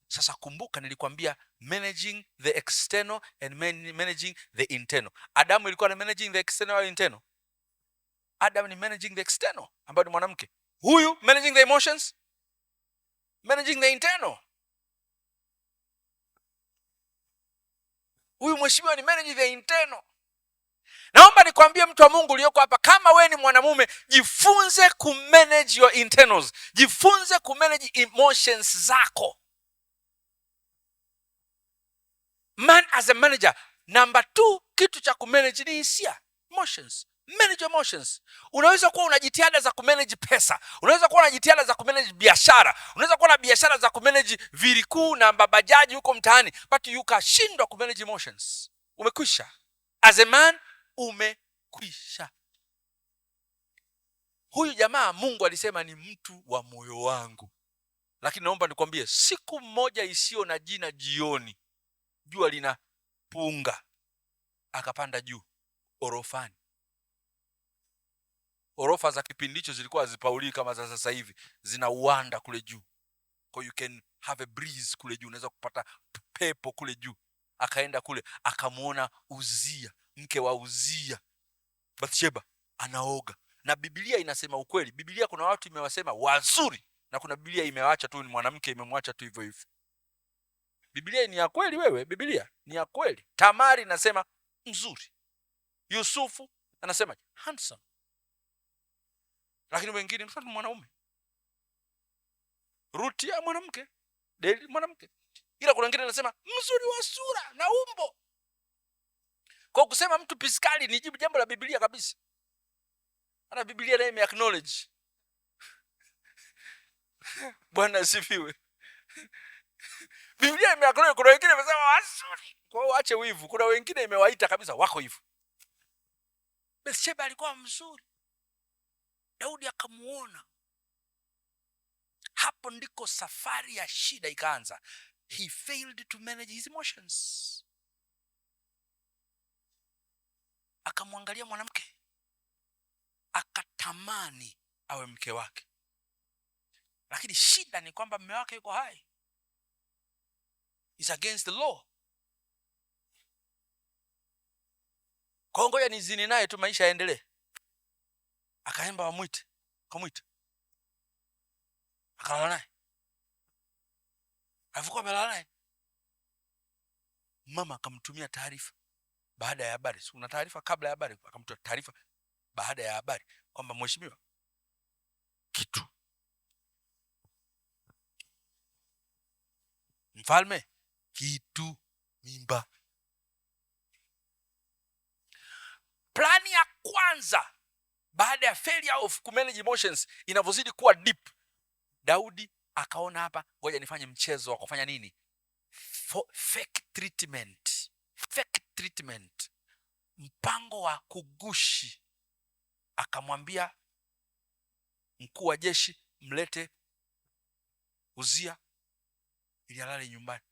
Sasa kumbuka nilikwambia managing the external and managing the internal. Adamu ilikuwa ni managing the external au internal? Adam ni managing the external ambayo ni mwanamke. Huyu managing the emotions, managing the internal. Huyu mheshimiwa ni managing the internal. Naomba nikwambie mtu wa Mungu uliyoko hapa, kama wewe ni mwanamume, jifunze kumanage your internals. Jifunze kumanage emotions zako. Man as a manager. Number 2, kitu cha kumanage ni hisia, emotions. Manage your emotions. Unaweza kuwa una jitihada za kumanage pesa, unaweza kuwa na jitihada za kumanage biashara, unaweza kuwa na biashara za kumanage virikuu na babajaji huko mtaani, but ukashindwa kumanage emotions, umekwisha. As a man, umekwisha. Huyu jamaa Mungu alisema ni mtu wa moyo wangu, lakini naomba nikwambie, siku moja isiyo na jina, jioni, jua linapunga, akapanda juu orofani. Orofa za kipindi hicho zilikuwa hazipaulii kama za sasa hivi, zina uwanda kule juu, kwa you can have a breeze kule juu, unaweza kupata pepo kule juu. Akaenda kule akamwona Uzia, mke wa Uzia, Bathsheba, anaoga. Na Biblia inasema ukweli. Biblia kuna watu imewasema wazuri na kuna Biblia imewacha tu ni mwanamke, imemwacha tu hivyo hivyo. Biblia ni ya kweli wewe, Biblia ni ya kweli. Tamari inasema mzuri, Yusufu anasema handsome, lakini wengine mfano mwanaume, Ruti ya mwanamke, Deli mwanamke, ila kuna wengine anasema mzuri wa sura na umbo. Kwa kusema mtu piskali ni jibu jambo la Biblia kabisa. Hata Biblia naye ime acknowledge. Bwana asifiwe. Biblia ime acknowledge. Kuna wengine wamesema wazuri, kwa hiyo waache wivu. Kuna wengine imewaita kabisa wako hivyo. Bathsheba alikuwa mzuri, Daudi akamuona. Hapo ndiko safari ya shida ikaanza. He failed to manage his emotions. Akamwangalia mwanamke, akatamani awe mke wake, lakini shida ni kwamba mume wake yuko hai, is against the law. Kwa hiyo ngoja nizini naye tu, maisha yaendelee. Akaemba wamwite, akamwita, akalala naye. Alivyokuwa amelala naye, mama akamtumia taarifa baada ya habari. Si kuna taarifa kabla ya habari, akamtoa taarifa baada ya habari kwamba mheshimiwa, kitu mfalme, kitu mimba. Plani ya kwanza baada ya failure of kumanage emotions inavyozidi kuwa deep, Daudi akaona hapa, ngoja nifanye mchezo wa kufanya nini? Fake treatment. Fake treatment, mpango wa kugushi. Akamwambia mkuu wa jeshi, mlete Uzia ili alale nyumbani.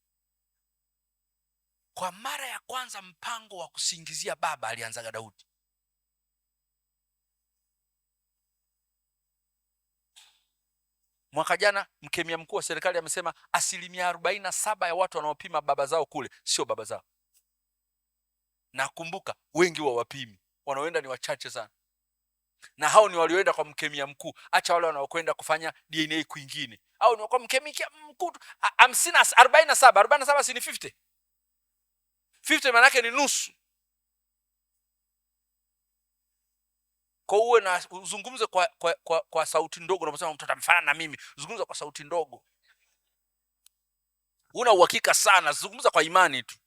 Kwa mara ya kwanza mpango wa kusingizia baba alianzaga Daudi. Mwaka jana mkemia mkuu wa serikali amesema 47% ya watu wanaopima baba zao kule sio baba zao. Nakumbuka wengi wa wapimi wanaoenda ni wachache sana, na hao ni walioenda kwa mkemia mkuu. Acha wale wanaokwenda kufanya DNA kwingine, au ni kwa mkemia mkuu tu. 50, 47, 47 si ni 50? 50 maana yake ni nusu. Kwa uwe na uzungumze kwa sauti ndogo. Unaposema mtoto amefanana na mimi, zungumza kwa sauti ndogo. Una uhakika sana, zungumza kwa imani tu.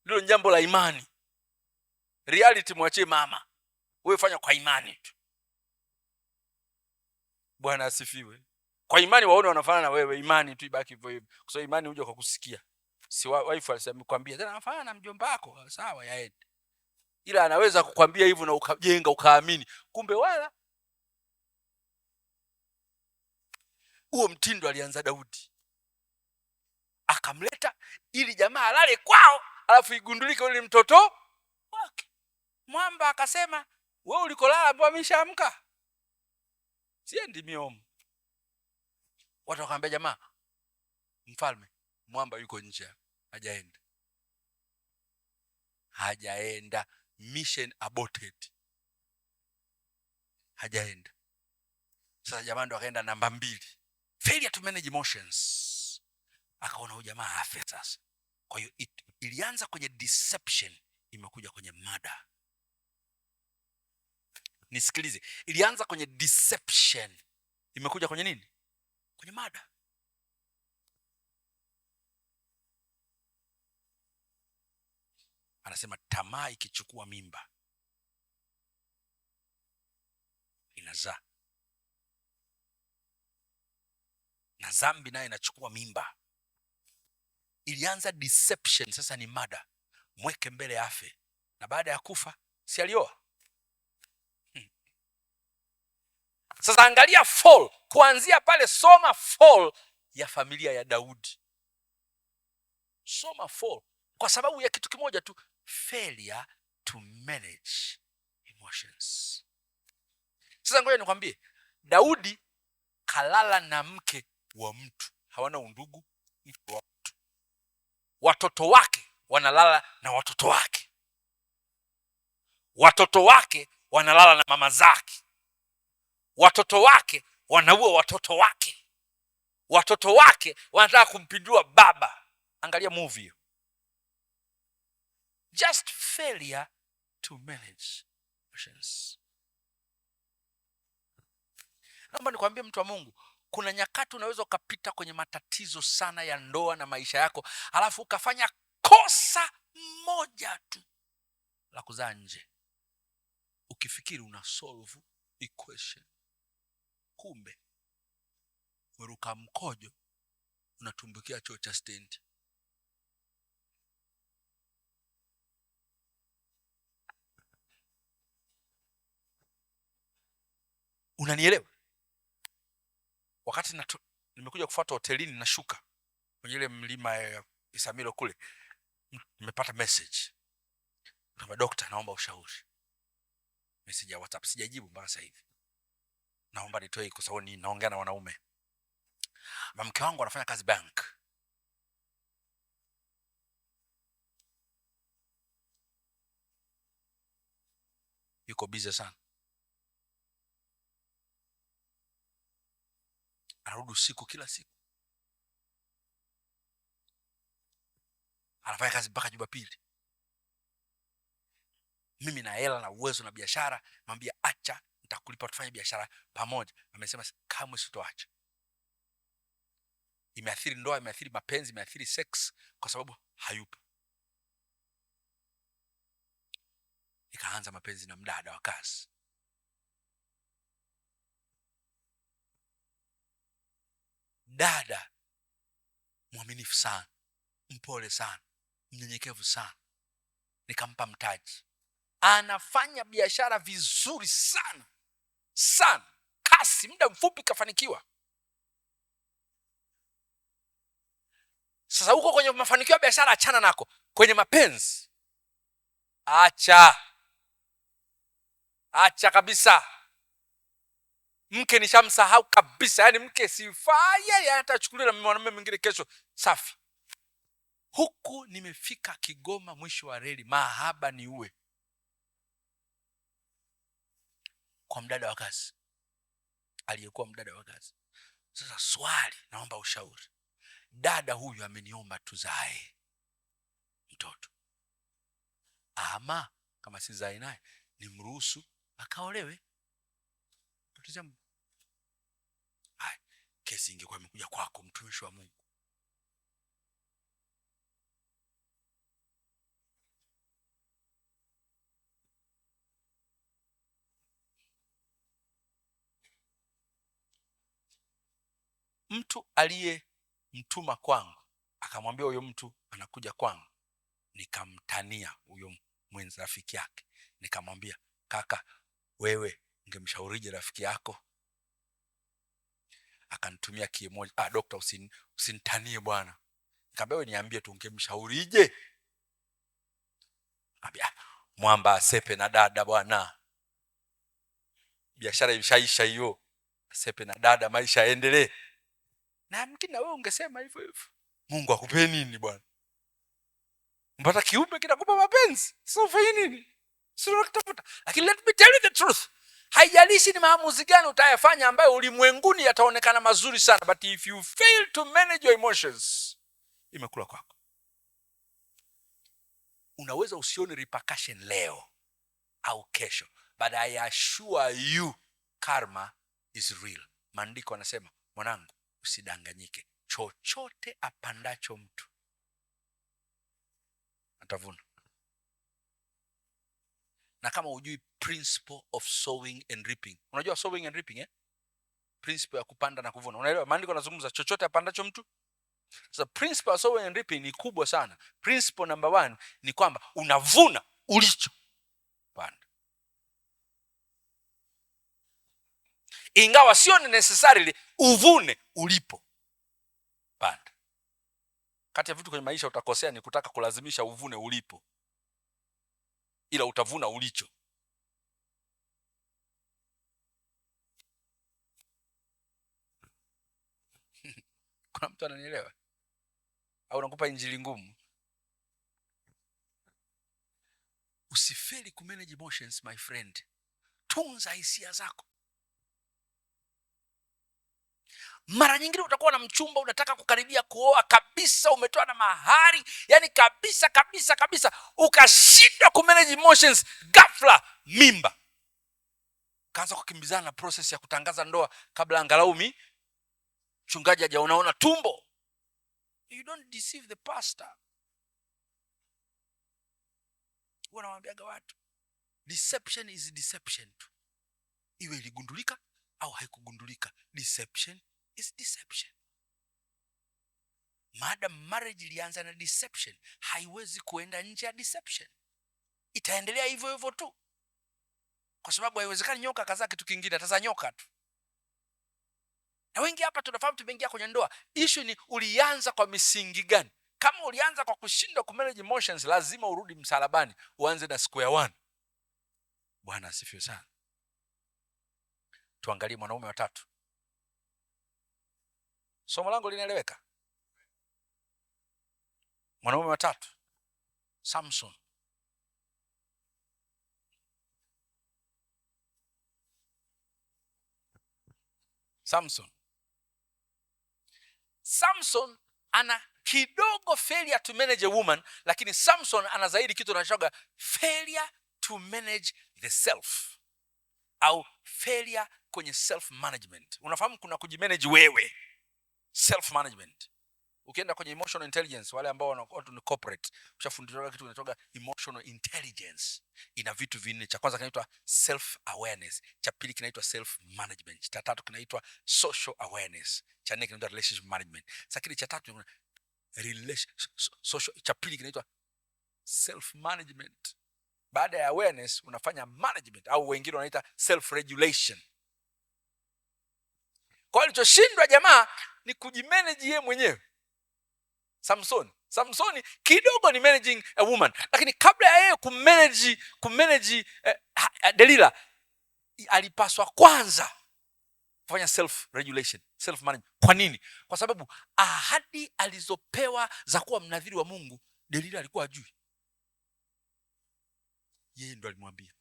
Ndilo jambo la imani. Reality mwachie mama, wewe fanya kwa imani tu. Bwana asifiwe. Kwa imani waone wanafanana na wewe, imani tu ibaki hivyo hivyo, kwa sababu imani huja kwa kusikia. Si wife alisema tena anafanana na mjomba wako, sawa, yaende. Ila anaweza kukwambia hivyo na ukajenga ukaamini, kumbe wala. Huo mtindo alianza Daudi, akamleta ili jamaa alale kwao, alafu igundulike yule mtoto wake. Mwamba akasema, wewe ulikolala ambao ameshaamka, siendi miomo. Watu wakamwambia jamaa, mfalme, mwamba yuko nje, hajaenda, hajaenda, mission aborted, hajaenda. Sasa jamaa ndo akaenda namba 2, failure to manage emotions. Akaona huyu jamaa afe sasa. Kwa hiyo ilianza kwenye deception, imekuja kwenye murder. Nisikilize, ilianza kwenye deception, imekuja kwenye nini? Kwenye murder. Anasema tamaa ikichukua mimba Inazaa na dhambi nayo inachukua mimba. Ilianza deception, sasa ni mada, mweke mbele afe, na baada ya kufa si alioa. Sasa angalia fall kuanzia pale, soma fall ya familia ya Daudi, soma fall kwa sababu ya kitu kimoja tu, failure to manage emotions. Sasa ngoja nikwambie, Daudi kalala na mke wa mtu, hawana undugu, mke wa mtu, watoto wake wanalala na watoto wake, watoto wake wanalala na mama zake, watoto wake wanaua watoto wake, watoto wake wanataka kumpindua baba. Angalia movie hiyo, just failure to manage emotions. Naomba nikwambie mtu wa Mungu, kuna nyakati unaweza ukapita kwenye matatizo sana ya ndoa na maisha yako, alafu ukafanya kosa moja tu la kuzaa nje, ukifikiri una solve equation, kumbe umeruka mkojo, unatumbukia choo cha stendi. Unanielewa? Wakati nimekuja kufuata hotelini, nashuka kwenye ile mlima ya Isamilo kule, nimepata message kama, dokta, naomba ushauri. Message ya WhatsApp, sijajibu mpaka sasa hivi. Naomba nitoe kwa sababu ni naongea na wanaume. Mke wangu anafanya kazi bank, yuko busy sana, anarudi usiku kila siku, anafanya kazi mpaka Jumapili. Mimi na hela na uwezo na biashara, mwambia acha, nitakulipa tufanye biashara pamoja. Amesema kamwe sitoacha. Imeathiri ndoa, imeathiri mapenzi, imeathiri sex kwa sababu hayupo. Nikaanza mapenzi na mdada wa kazi. Dada mwaminifu sana, mpole sana, mnyenyekevu sana. Nikampa mtaji, anafanya biashara vizuri sana sana, kasi, muda mfupi kafanikiwa. Sasa huko kwenye mafanikio ya biashara achana nako, kwenye mapenzi acha, acha kabisa. Mke nishamsahau kabisa, yani mke sifai, yeye hata achukuliwe na mwanamume mwingine kesho. Safi. Huku nimefika Kigoma, mwisho wa reli, mahaba ni uwe kwa mdada wa kazi, aliyekuwa mdada wa kazi. Sasa swali, naomba ushauri. Dada huyu ameniomba tuzae mtoto, ama kama sizae naye nimruhusu akaolewe. Haya, kesi ingekuwa imekuja kwako, mtumishi wa Mungu, mtu aliyemtuma kwangu akamwambia huyo mtu anakuja kwangu, nikamtania huyo mwenzi rafiki yake, nikamwambia kaka, wewe ungemshaurije rafiki yako? Akanitumia kiemoji, dokta, usinitanie bwana. Nikamwambia wewe niambie tu ungemshaurije? Akaniambia mwamba asepe na dada bwana, biashara imeshaisha hiyo, asepe na dada, maisha yaendelee. Na mkini na wewe ungesema hivyo hivyo. Mungu akupe nini bwana? Mpata kiumbe kinakupa mapenzi, sio ufanye nini? Sio unakitafuta. Lakini let me tell you the truth. Haijalishi ni maamuzi gani utayafanya ambayo ulimwenguni yataonekana mazuri sana, but if you fail to manage your emotions, imekula kwako. Unaweza usione repercussion leo au kesho, but I assure you karma is real. Maandiko anasema, mwanangu, usidanganyike, chochote apandacho mtu atavuna. Na kama hujui principle of sowing and reaping. Unajua sowing and reaping, eh? Principle ya kupanda na kuvuna. Unaelewa? Maandiko yanazungumza chochote apandacho mtu. So principle of sowing and reaping ni kubwa sana. Principle number 1 ni kwamba unavuna ulicho panda. Ingawa sio necessarily uvune ulipo panda. Kati ya vitu kwenye maisha utakosea ni kutaka kulazimisha uvune ulipo, ila utavuna ulicho. Kuna mtu ananielewa? Au nakupa injili ngumu? Usifeli kumanage emotions, my friend. Tunza hisia zako. Mara nyingine utakuwa na mchumba unataka kukaribia kuoa kabisa, umetoa na mahari, yani kabisa kabisa kabisa, ukashindwa kumanage emotions, ghafla mimba. Ukaanza kukimbizana na process ya kutangaza ndoa kabla angalau mchungaji hajaonaona tumbo. You don't deceive the pastor. Huwa nawaambiaga watu, deception is deception tu. Iwe iligundulika au haikugundulika, deception is deception. Maadam marriage ilianza na deception, haiwezi kuenda nje ya deception. Itaendelea hivyo hivyo tu. Kwa sababu haiwezekani nyoka akazaa kitu kingine, atazaa nyoka tu. Na wengi hapa tunafahamu tumeingia kwenye ndoa. Issue ni ulianza kwa misingi gani? Kama ulianza kwa kushindwa kumanage emotions, lazima urudi msalabani, uanze na square one. Bwana asifiwe sana. Tuangalie mwanaume wa tatu. Somo langu linaeleweka? Mwanaume wa tatu, Samson. Samson. Samson ana kidogo failure to manage a woman, lakini Samson ana zaidi kitu anachoga failure to manage the self, au failure kwenye self management. Unafahamu kuna kujimanage wewe, self management. Ukienda kwenye emotional intelligence, wale ambao wanakuwa ni corporate, ushafundishwa kitu kinaitwa emotional intelligence. Ina vitu vinne. Cha kwanza kinaitwa self awareness, cha pili kinaitwa self management, cha tatu kinaitwa social awareness, cha nne kinaitwa relationship management. Sasa kile cha tatu ni relation, social, cha pili kinaitwa self management. Baada ya awareness unafanya management, au wengine wanaita self regulation. Kwa hiyo alichoshindwa jamaa ni kujimanage yeye mwenyewe. Samsoni kidogo ni managing a woman, lakini kabla ya yeye kumanage Delila, alipaswa kwanza kufanya self regulation, self management. Kwa nini? Kwa sababu ahadi alizopewa za kuwa mnadhiri wa Mungu, Delila alikuwa hajui. Yeye ndo alimwambia.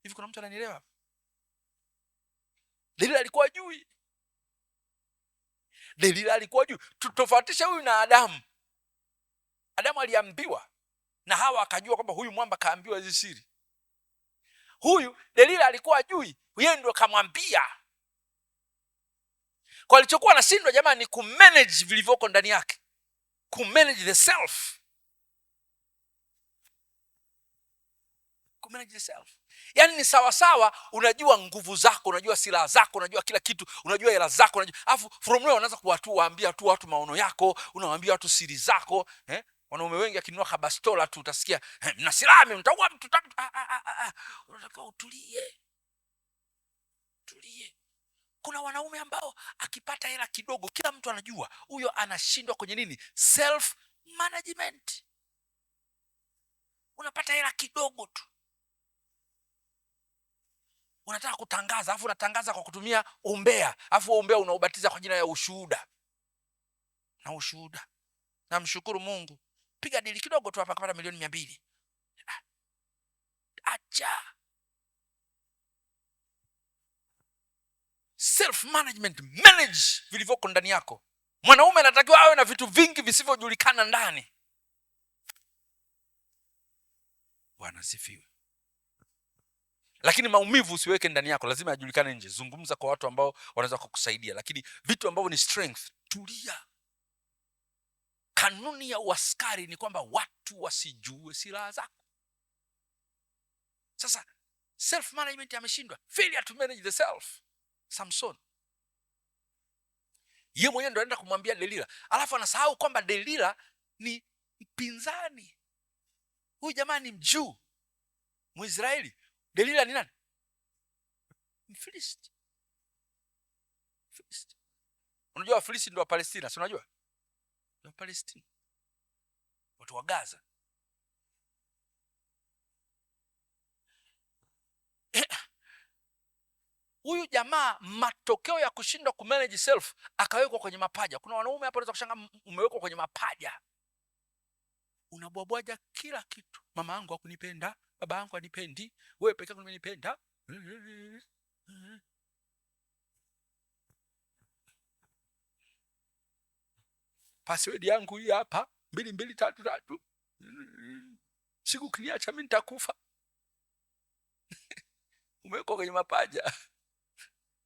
Hivi kuna mtu ananielewa? Delila alikuwa hajui. Delila alikuwa juu. Tutofautishe huyu na Adamu. Adamu aliambiwa na Hawa akajua kwamba huyu mwamba kaambiwa hizi siri. Huyu Delila alikuwa hajui, yeye ndio kamwambia. Kwa alichokuwa anashindwa jamani ni kumanage vilivyoko ndani yake. Kumanage the self. Kumanage the self. Yaani ni sawa sawa, unajua nguvu zako, unajua silaha zako, unajua kila kitu, unajua hela zako, unajua. Alafu from nowhere unaanza kuwaambia tu watu maono yako, unawaambia watu siri zako, eh? Wanaume wengi akinunua kabastola tu utasikia, mna silaha mimi nitaua mtu, Unatakiwa utulie. Tulie. Kuna wanaume ambao akipata hela kidogo kila mtu anajua huyo anashindwa kwenye nini? Self management. Unapata hela kidogo tu unataka kutangaza, alafu unatangaza kwa kutumia umbea, alafu umbea unaubatiza kwa jina ya ushuhuda. Na ushuhuda. Namshukuru Mungu. Piga dili kidogo tu hapa kapata milioni 200. Acha. Self management, manage vilivyoko ndani yako. Mwanaume anatakiwa awe na vitu vingi visivyojulikana ndani. Bwana asifiwe. Lakini maumivu usiweke ndani yako, lazima yajulikane nje. Zungumza kwa watu ambao wanaweza kukusaidia, lakini vitu ambavyo ni strength, tulia. Kanuni ya uaskari ni kwamba watu wasijue silaha zako. Sasa self management ameshindwa, failure to manage the self. Samson ye mwenyewe ndo anaenda kumwambia Delila, alafu anasahau kwamba Delila ni mpinzani. Huyu jamaa ni Mjuu, Mwisraeli. Delila ni nani? Mfilisti. Mfilisti. Unajua Wafilisti ndio wa Palestina, si unajua? Ndio wa Palestina, watu wa Gaza. Huyu jamaa matokeo ya kushindwa kumanage self akawekwa kwenye mapaja. Kuna wanaume hapa unaweza kushangaa umewekwa kwenye mapaja, unabwabwaja kila kitu. Mama yangu hakunipenda, baba yangu hanipendi, wewe peke yako umenipenda. Password yangu hii hapa 2233. Siku kiniacha mimi nitakufa. Umewekwa kwenye mapaja,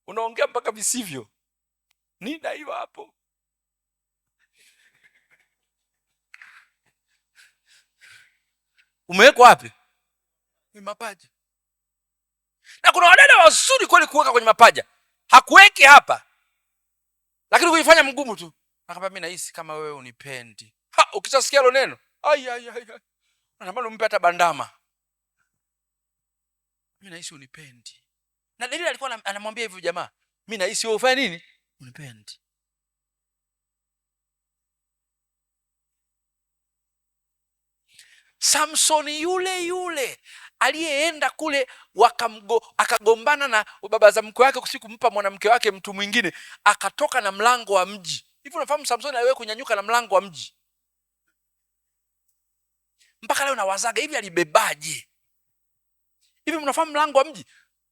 unaongea mpaka visivyo. Nina hiyo hapo. Umewekwa wapi? Kwenye mapaja. Na kuna wadada wazuri kweli kuweka kwenye mapaja, hakuweki hapa, lakini kuifanya mgumu tu. Akamwambia mimi nahisi kama wewe unipendi. Ha, ukishasikia hilo neno, ai ai ai, unatamani umpe hata bandama. Mimi nahisi unipendi. Na Delila alikuwa anamwambia hivyo jamaa, mimi nahisi wewe ufanye nini? Unipendi. Samsoni yule yule aliyeenda kule akagombana na baba za mkwe wake kumpa mwanamke wake mtu mwingine, akatoka na mlango wa mji. Hivi unafahamu Samsoni aliwahi kunyanyuka na mlango wa mji? Mpaka leo nawazaga hivi alibebaje? Hivi mnafahamu mlango wa mji?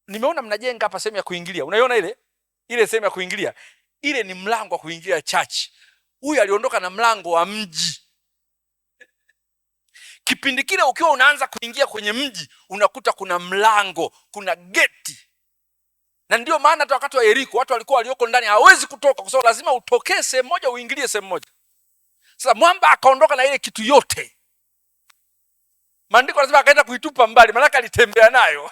Nimeona mnajenga hapa sehemu ya kuingilia. Unaiona ile? Ile sehemu ya kuingilia. Ile ni mlango wa kuingilia church. Huyu aliondoka na mlango wa mji. Kipindi kile ukiwa unaanza kuingia kwenye mji unakuta kuna mlango, kuna geti. Na ndio maana hata wakati wa Yeriko watu walikuwa walioko ndani hawezi kutoka kwa sababu lazima utokee sehemu moja uingilie sehemu moja. Sasa mwamba akaondoka na ile kitu yote. Maandiko lazima akaenda kuitupa mbali, maana alitembea nayo.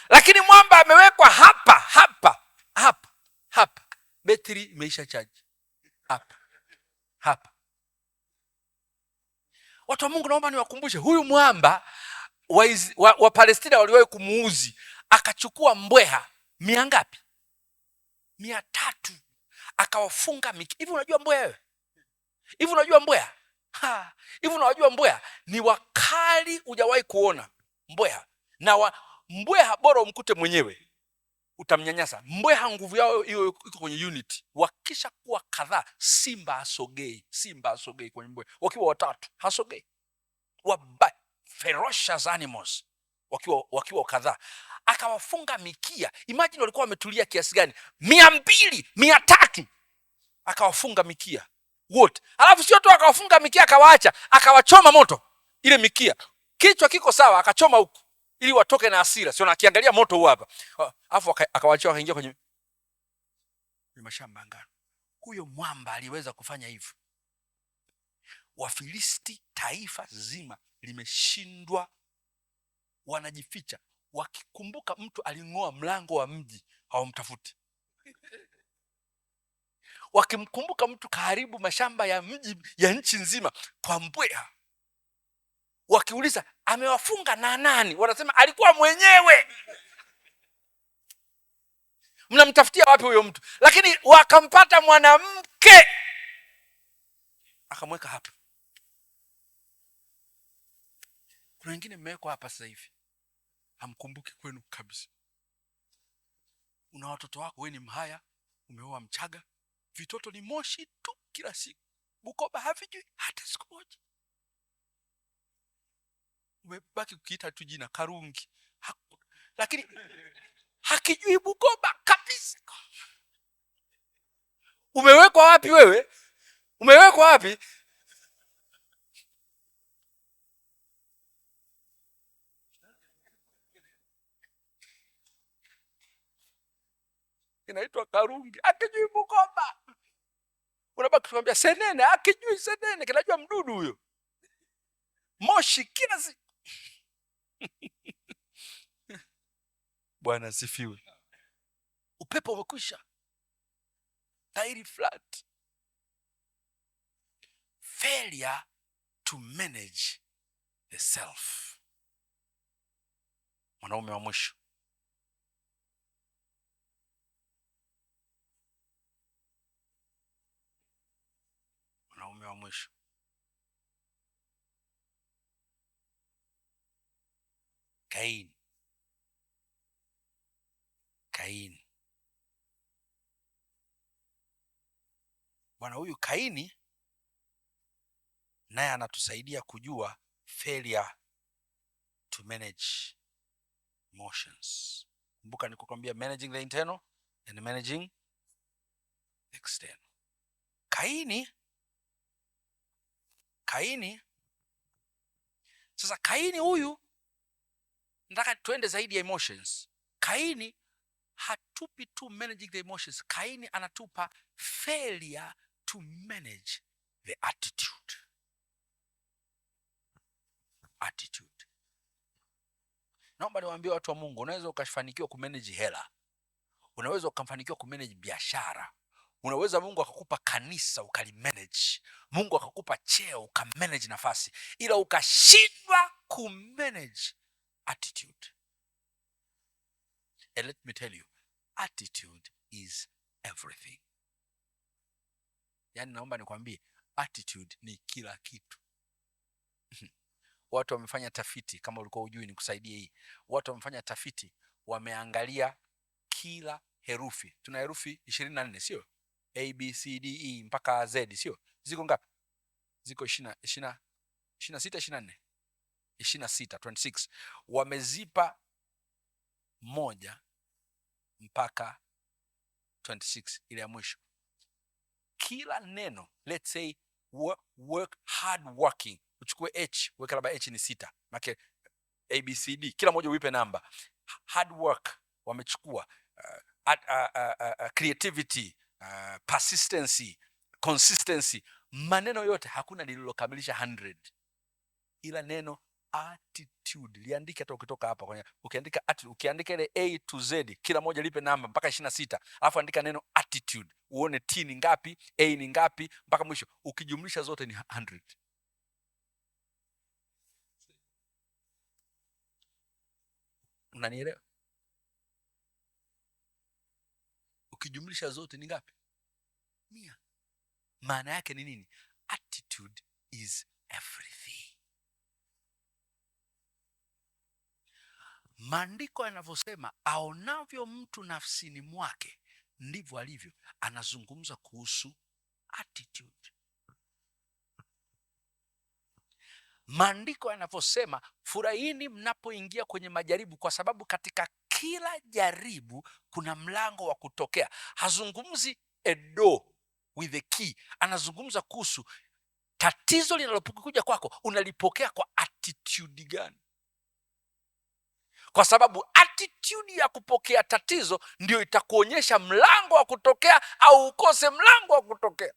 Lakini mwamba amewekwa hapa hapa hapa hapa. Betri imeisha chaji. Hapa hapa. Watu wa Mungu, naomba niwakumbushe huyu mwamba wa Palestina waliwahi kumuuzi, akachukua mbweha 100 ngapi? 300, akawafunga miki. Hivi unajua mbweha wewe? Hivi unajua mbweha? Ha, hivi unajua mbweha ni wakali hujawahi kuona mbweha. Na mbweha bora umkute mwenyewe utamnyanyasa. Mbweha nguvu yao hiyo iko kwenye unit. Wakisha kuwa kadhaa, simba hasogei, simba hasogei kwenye mbweha. Wakiwa watatu hasogei. Wabaya, ferocious animals wakiwa kadhaa. Akawafunga mikia. Imagine walikuwa wametulia kiasi gani? 200, 300. Akawafunga mikia wote. Alafu sio tu akawafunga mikia akawaacha, akawachoma moto ile mikia. Kichwa kiko sawa, akachoma huku ili watoke na hasira. Sio nakiangalia moto huu hapa. Alafu akawaachia wakaingia kwenye mashamba ngano. Huyo mwamba aliweza kufanya hivyo. Wafilisti taifa zima limeshindwa, wanajificha. Wakikumbuka mtu alingoa mlango wa mji hawamtafuti. Wakimkumbuka mtu kaharibu mashamba ya mji ya nchi nzima kwa mbweha, wakiuliza amewafunga na nani, wanasema alikuwa mwenyewe. Mnamtafutia wapi huyo mtu? Lakini wakampata mwanamke akamweka hapa. Kuna wengine mmewekwa hapa sasa hivi, hamkumbuki kwenu kabisa. Una watoto wako, wewe ni Mhaya, umeoa Mchaga, vitoto ni moshi tu kila siku, Bukoba havijui hata siku moja. Umebaki kukiita tu jina Karungi, lakini hakijui Bukoba kabisa. Umewekwa wapi wewe? Umewekwa wapi? Inaitwa Karungi, akijui Bukoba. Unabaki kumwambia senene, akijui senene, kinajua mdudu huyo. Moshi kila siku. Bwana asifiwe. Upepo umekwisha, tairi flat. Failure to manage the self. Mwanaume wa mwisho, mwanaume wa mwisho, Kaini. Kaini bwana, huyu Kaini naye anatusaidia kujua failure to manage emotions. Kumbuka nikukwambia managing the internal and managing the external. Kaini, Kaini sasa, Kaini huyu nataka tuende zaidi ya emotions. Kaini hatupi tu managing the emotions. Kaini anatupa failure to manage the attitude. Attitude. Naomba niwaambie watu wa Mungu, unaweza ukafanikiwa kumanage hela, unaweza ukafanikiwa kumanage biashara, unaweza Mungu akakupa kanisa ukalimanage, Mungu akakupa cheo ukamanage nafasi, ila ukashindwa kumanage attitude. And let me tell you, attitude is everything. Yaani naomba nikwambie, attitude ni kila kitu. Watu wamefanya tafiti, kama ulikuwa hujui nikusaidie hii. Watu wamefanya tafiti, wameangalia kila herufi. Tuna herufi 24, sio? A, B, C, D, E mpaka Z, sio? Ziko ngapi? Ziko 26, 24. 26, 26. Wamezipa 1 mpaka 26 ile ya mwisho. Kila neno, let's say work, hard working, uchukue H, weka labda H ni 6. Maana A, B, C, D, kila moja uipe namba. Hard work wamechukua, creativity, persistency, consistency, maneno yote hakuna lililokamilisha 100. Ila neno attitude liandike, hata ukitoka hapa kwenye, ukiandika attitude, ukiandika ile A to Z, kila moja lipe namba mpaka 26, alafu andika neno attitude, uone T ni ngapi, A ni ngapi mpaka mwisho, ukijumlisha zote ni 100. Unanielewa? Ukijumlisha zote ni ngapi? 100. Maana yake ni nini? Attitude is everything. Maandiko yanavyosema aonavyo mtu nafsini mwake ndivyo alivyo, anazungumza kuhusu attitude. Maandiko yanavyosema furahini mnapoingia kwenye majaribu, kwa sababu katika kila jaribu kuna mlango wa kutokea. Hazungumzi a door with a key, anazungumza kuhusu tatizo linalokuja kwako unalipokea kwa attitude gani? Kwa sababu attitude ya kupokea tatizo ndio itakuonyesha mlango wa kutokea au ukose mlango wa kutokea.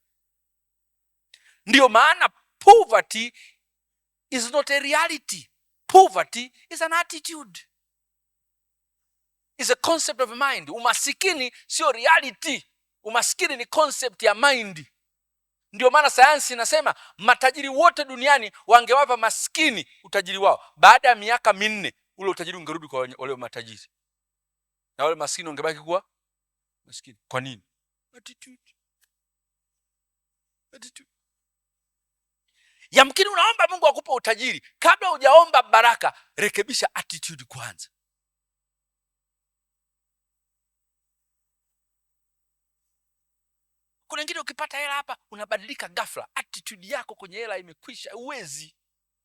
Ndio maana poverty is not a reality. Poverty is an attitude. Is a concept of mind. Umasikini sio reality. Umasikini ni concept ya mind. Ndio maana sayansi inasema matajiri wote duniani wangewapa maskini utajiri wao, baada ya miaka 4 ule utajiri ungerudi kwa wale matajiri, na wale maskini wangebaki kuwa maskini. Kwa nini? Attitude. Attitude. Yamkini unaomba Mungu akupe utajiri, kabla hujaomba baraka, rekebisha attitude kwanza. Kuna wengine ukipata hela hapa unabadilika ghafla, attitude yako kwenye hela imekwisha, huwezi,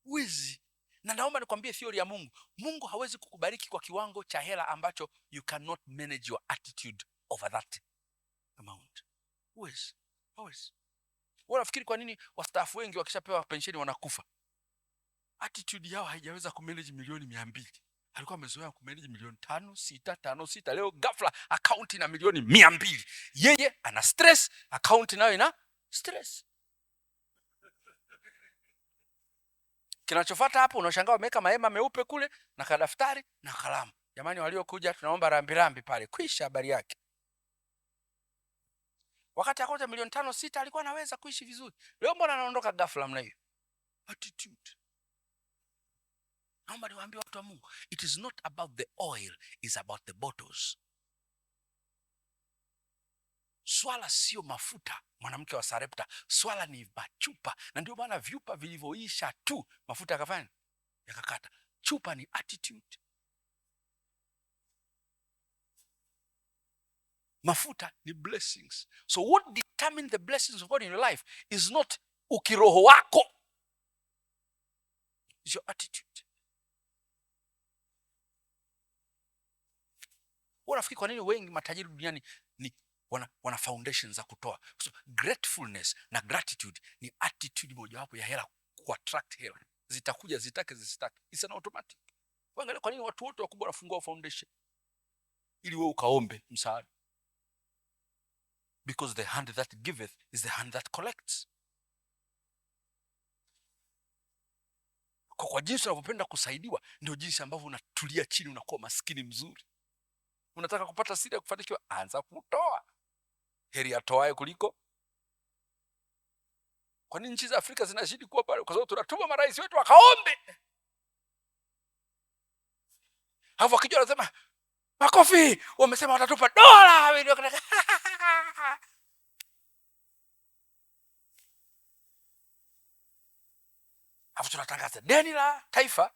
huwezi. Na naomba nikwambie theory ya Mungu. Mungu hawezi kukubariki kwa kiwango cha hela ambacho you cannot manage your attitude over that amount. Huwezi, huwezi. Wewe unafikiri kwa nini wastaafu wengi wakishapewa pensheni wanakufa? Attitude yao haijaweza kumanage milioni 200. Alikuwa amezoea kumanage milioni 5, 6, 5, 6. Leo ghafla account ina milioni 200. Yeye ana stress, account nayo ina stress. Kinachofuata hapo unashangaa wameweka mahema meupe kule na kadaftari na kalamu. Jamani, waliokuja tunaomba rambirambi pale. Kwisha habari yake. Wakati akota milioni 5 6 alikuwa anaweza kuishi vizuri. Leo mbona anaondoka ghafla namna hiyo? Attitude. Naomba niwaambie watu wa Mungu, it is not about the oil, it's about the bottles. Swala sio mafuta, mwanamke wa Sarepta, swala ni machupa. Na ndio maana vyupa vilivyoisha tu mafuta yakafanya yakakata. Chupa ni attitude. Mafuta ni blessings. So what determines the blessings of God in your life is not ukiroho wako, it's your attitude. Unafikiri kwa nini wengi matajiri duniani ni wana foundations za kutoa? So gratefulness na gratitude ni attitude mojawapo ya hela, kuattract hela. Zitakuja zitake zisitake, it's an automatic. Angalia kwa nini watu wote wakubwa wanafungua foundation ili wewe ukaombe msaada. Because the hand that giveth is the hand that collects. Kwa jinsi unavyopenda kusaidiwa ndio jinsi ambavyo unatulia chini, unakuwa maskini mzuri. Unataka kupata siri ya kufanikiwa, anza kutoa. Heri atoaye kuliko. Kwa nini nchi za Afrika zinazidi kuwa pale? Kwa sababu tunatuma marais wetu wakaombe. Alafu wakija wanasema makofi, wamesema watatupa dola. Alafu tunatangaza deni la taifa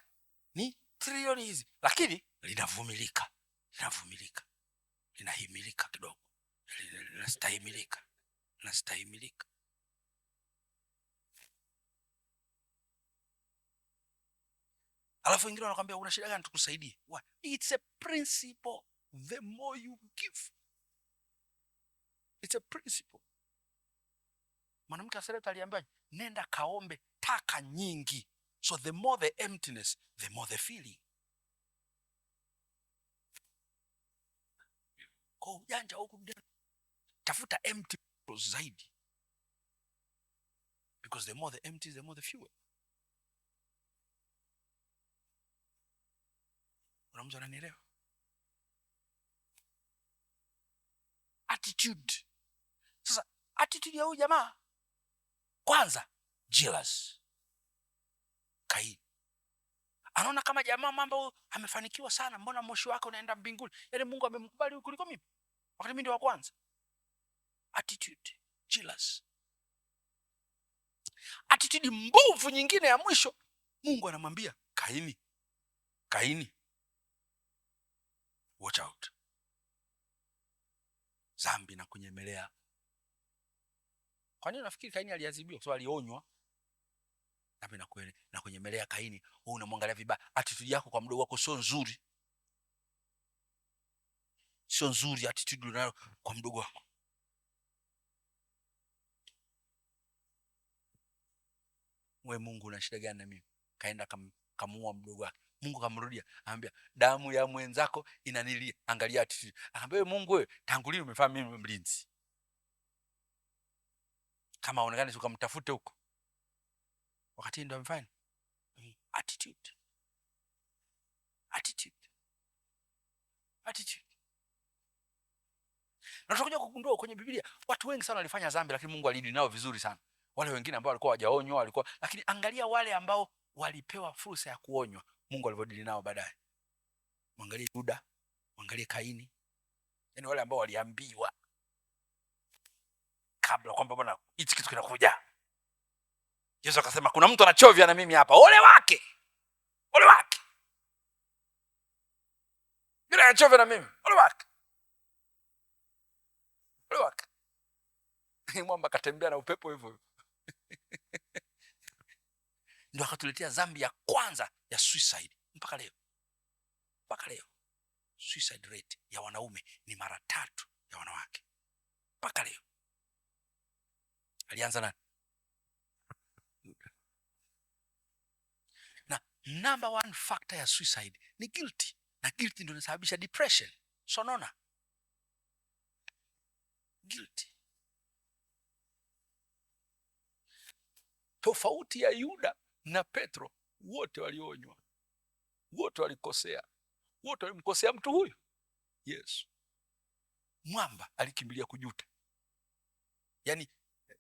ni trilioni hizi, lakini linavumilika, linavumilika, linahimilika kidogo, linastahimilika, linastahimilika. Alafu wengine wanakuambia una shida gani tukusaidie? Why? It's a principle. The more you give. It's a principle. Mwanamke wa Sarepta aliambiwa nenda kaombe taka nyingi. So the more the emptiness, the more the feeling. Kwa ujanja huku tafuta empty zaidi. Because the more the empty, the more the fuel. Kuna mtu ananielewa? Attitude. Sasa attitude ya huyu jamaa kwanza jealous. Kaini anaona kama jamaa mambo amefanikiwa sana, mbona moshi wake unaenda mbinguni? Yaani Mungu amemkubali huyu kuliko mimi, wakati mimi ndio wa kwanza. Attitude, jealous. Attitude mbovu nyingine ya mwisho, Mungu anamwambia Kaini, Kaini, watch out. Dhambi na kunyemelea. Kwa nini unafikiri Kaini aliadhibiwa? Kwa sababu alionywa. Dhambi na kunyemelea Kaini, wewe unamwangalia vibaya. Attitude yako kwa mdogo wako sio nzuri. Sio nzuri attitude unayo kwa mdogo wako. Wewe Mungu una shida gani na mimi? Kaenda kamuua mdogo wake. Mungu akamrudia, anambia damu ya mwenzako inanilia. Angalia attitude. Akamwambia wewe Mungu wewe, tangu lini umefanya mimi mlinzi? Kama aonekane ukamtafute huko. Wakati ndio amefanya. Attitude. Attitude. Attitude. Na tutakuja kugundua kwenye Biblia watu wengi sana walifanya dhambi, lakini Mungu alidili nao vizuri sana. Wale wengine ambao walikuwa hawajaonywa walikuwa, lakini angalia wale ambao walipewa fursa ya kuonywa, Mungu alivyodili nao baadaye. Mwangalie Yuda, mwangalie Kaini. Yaani wale ambao waliambiwa kabla kwamba bwana hichi kitu kinakuja. Yesu akasema kuna mtu anachovya na mimi hapa. Ole wake. Ole wake. Yule anachovya na mimi. Ole wake. Ole wake. Mwamba akatembea na upepo hivyo hivyo. Ndio akatuletea dhambi ya kwanza ya suicide mpaka leo. Mpaka leo suicide rate ya wanaume ni mara 3 ya wanawake. Mpaka leo. Alianza nani? Na number 1 factor ya suicide ni guilty. Na guilty ndio inasababisha depression. Sonona. Guilty. Tofauti ya Yuda na Petro, Wote walionywa, wote walikosea, wote walimkosea mtu huyu Yesu. Mwamba alikimbilia kujuta, yaani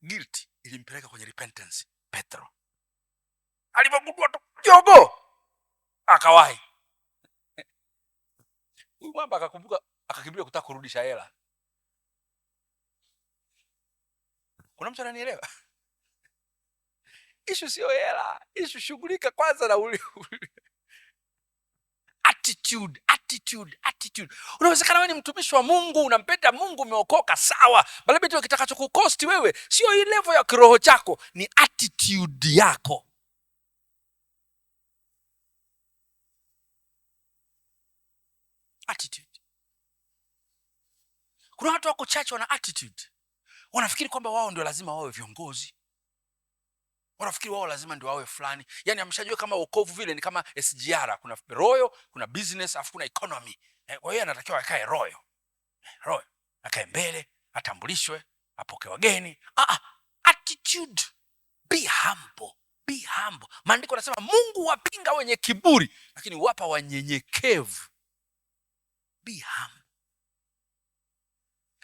guilt ilimpeleka kwenye repentance. Petro alipogundua tu jogoo akawahi. Huyu mwamba akakumbuka, akakimbilia kutaka kurudisha hela. Kuna mtu ananielewa? Issue sio hela, issue shughulika kwanza na ule attitude, attitude, attitude. Unawezekana wewe ni mtumishi wa Mungu, unampenda Mungu, umeokoka sawa, bali kitu kitakachokucost wewe sio hii level ya kiroho chako, ni attitude yako. Attitude. Kuna watu wako chache wana attitude, wanafikiri kwamba wao ndio lazima wawe viongozi, wanafikiri wao lazima ndio wawe fulani. Yani ameshajua kama wokovu vile ni kama SGR, kuna royal, kuna business, afu kuna economy. Kwa hiyo anatakiwa akae royal, royal akae mbele, atambulishwe, apoke wageni. Attitude, be humble, be humble. Maandiko yanasema Mungu wapinga wenye kiburi, lakini wapa wanyenyekevu. Be humble.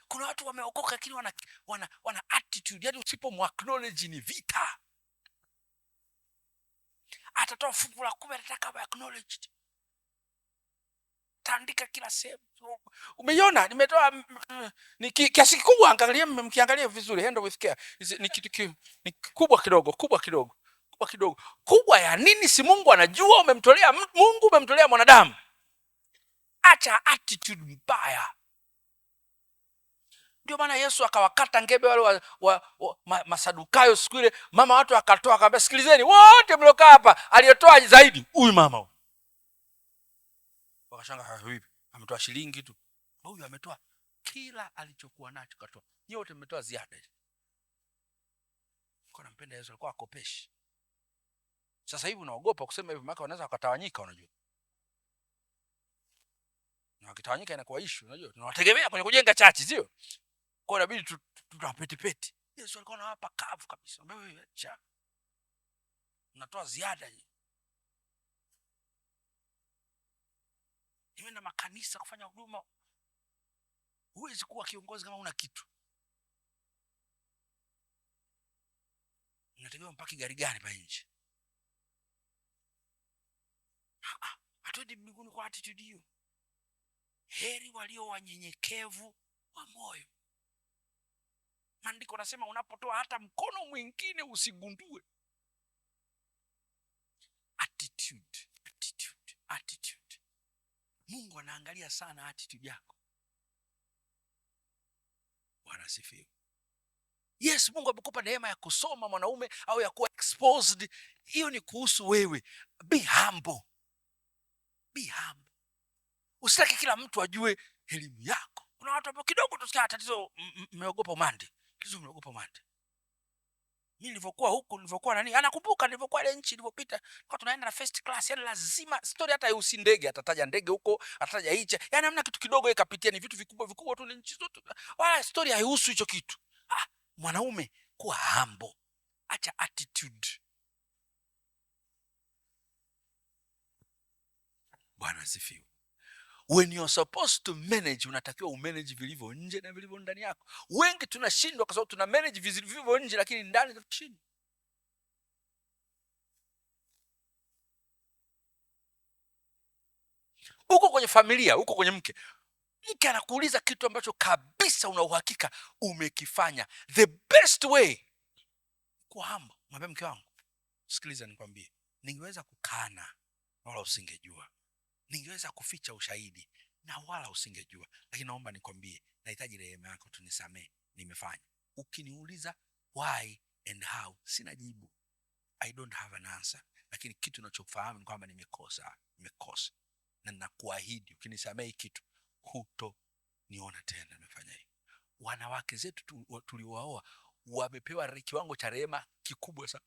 Kuna watu wameokoka lakini wana attitude, yani usipomu-acknowledge ni vita. Atatoa fungu la 10, atataka awe acknowledged. Taandika kila sehemu. Umeiona nimetoa ni kiasi kikubwa, angalia, mkiangalia vizuri, handle with care. Ni kitu ni kubwa kidogo, kubwa kidogo, kubwa kidogo. Kubwa ya nini? Si Mungu anajua umemtolea Mungu, umemtolea mwanadamu. Acha attitude mbaya. Ndio maana Yesu akawakata ngebe wale Masadukayo siku ile. Mama watu akatoa akamwambia, sikilizeni wote mliokaa hapa, aliyetoa zaidi huyu mama huyu. Wakashangaa, vipi? Ametoa shilingi tu. Huyu ametoa kila alichokuwa nacho katoa. Nyie wote mmetoa ziada. Kwa nampenda Yesu, alikuwa akopeshi. Sasa hivi unaogopa kusema hivi, maana wanaweza wakatawanyika, unajua. Na wakitawanyika inakuwa issue, unajua. Tunawategemea kwenye kujenga church, sio? Kwa hiyo inabidi tunapetipeti. Yesu alikuwa anawapa kavu kabisa. Wewe acha. Unatoa ziada hii. Nimeenda makanisa kufanya huduma. Huwezi kuwa kiongozi kama huna kitu. Unategemea mpaki gari gani pa nje? Hatuendi mbinguni kwa attitude hiyo. Heri walio wanyenyekevu wa moyo. Maandiko nasema unapotoa hata mkono mwingine usigundue. Attitude, attitude, attitude. Mungu anaangalia sana attitude yako. Bwana asifiwe. Yes, Mungu amekupa neema ya kusoma mwanaume au ya kuwa exposed. Hiyo ni kuhusu wewe. Be humble. Be humble. Usitaki kila mtu ajue elimu yako. Kuna watu ambao kidogo tusikia tatizo, mmeogopa umande. Tatizo mmeogopa umande. Mimi nilivyokuwa huku, nilivyokuwa nani, anakumbuka nilivyokuwa ile nchi nilipopita, kwa tunaenda na first class, yani lazima story hata ihusi ndege, atataja ndege huko, atataja hicho. Yani hamna kitu kidogo yeye kapitia, ni vitu vikubwa vikubwa tu, ni nchi zote. Wala story haihusu hicho kitu. Mwanaume kuwa humble. Acha attitude. Bwana asifiwe. When you're supposed to manage, unatakiwa umanage vilivyo nje na vilivyo ndani yako. Wengi tunashindwa kwa sababu tuna manage vilivyo nje lakini ndani tunashindwa. Uko kwenye familia, uko kwenye mke. Mke anakuuliza kitu ambacho kabisa una uhakika umekifanya. The best way kuwa humble. Mwambie mke wangu, sikiliza nikwambie, ningeweza kukana wala usingejua. Ningeweza kuficha ushahidi na wala usingejua. Lakini naomba nikwambie, nahitaji rehema yako, tunisamee, nimefanya. Ukiniuliza why and how, sina jibu. I don't have an answer. Lakini kitu ninachofahamu ni kwamba nimekosa, nimekosa. Na nakuahidi ukinisamee kitu hutoniona tena nimefanya hivi. Wanawake zetu tuliowaoa wamepewa kiwango cha rehema kikubwa sana,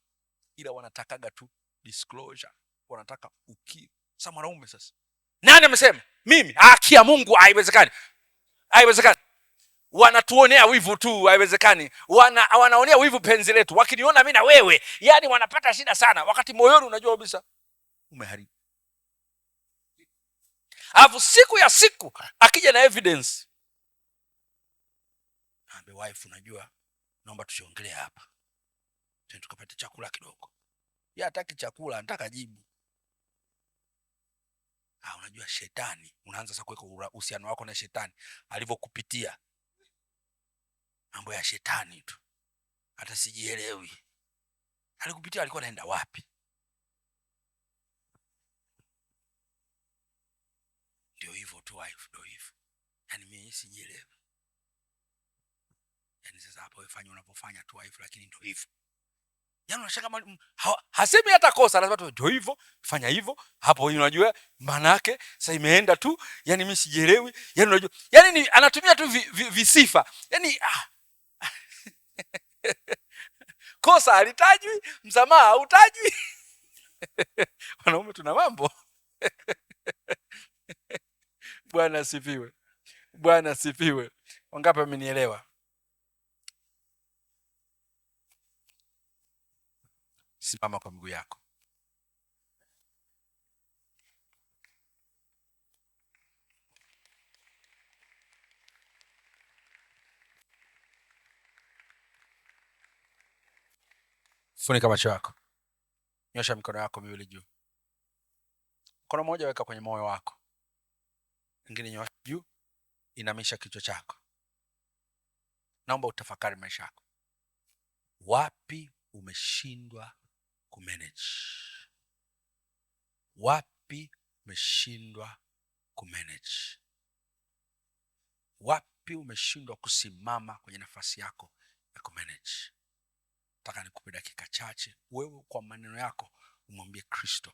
ila wanatakaga tu disclosure, wanataka ukiri. Sasa mwanaume sasa, nani amesema? Mimi. Haki ya Mungu haiwezekani. Haiwezekani. Wanatuonea wivu tu, haiwezekani. Wanaonea wivu penzi letu. Wakiniona mimi na wewe, yani wanapata shida sana. Wakati moyoni unajua kabisa. Umeharibu. Alafu siku ya siku akija na evidence, ambe, "Wife, unajua, naomba tusiongelee hapa, twende tukapate chakula kidogo." Yeye hataki chakula, anataka jibu. "Ah, unajua shetani." Unaanza sasa kuweka uhusiano wako na shetani alivyokupitia, mambo ya shetani tu, hata sijielewi. Alikupitia, alikuwa anaenda wapi? "Ndio hivyo tu, wife, ndio hivyo, yaani mimi sijielewi. Yaani sasa hapo wewe fanya unavyofanya tu, wife, lakini ndio hivyo." Yaani unashangaa hasemi hata kosa, anasema tu ndio hivyo, fanya hivyo hapo, unajua maana yake sasa imeenda tu, yani mimi sijielewi, yani unajua, yani ni, anatumia tu visifa, yani ah. Kosa halitajwi, msamaha hautajwi. Wanaume tuna mambo. Bwana asifiwe. Bwana asifiwe. Wangapi wamenielewa? Simama kwa miguu yako. Funika macho yako, nyosha mikono yako miwili juu. Mkono mmoja weka kwenye moyo wako, ingine nyosha juu, inamisha kichwa chako. Naomba utafakari maisha yako. Wapi umeshindwa kumanage? Wapi umeshindwa kumanage? Wapi umeshindwa kusimama kwenye nafasi yako ya kumanage? Nataka nikupe dakika chache, wewe kwa maneno yako umwambie Kristo,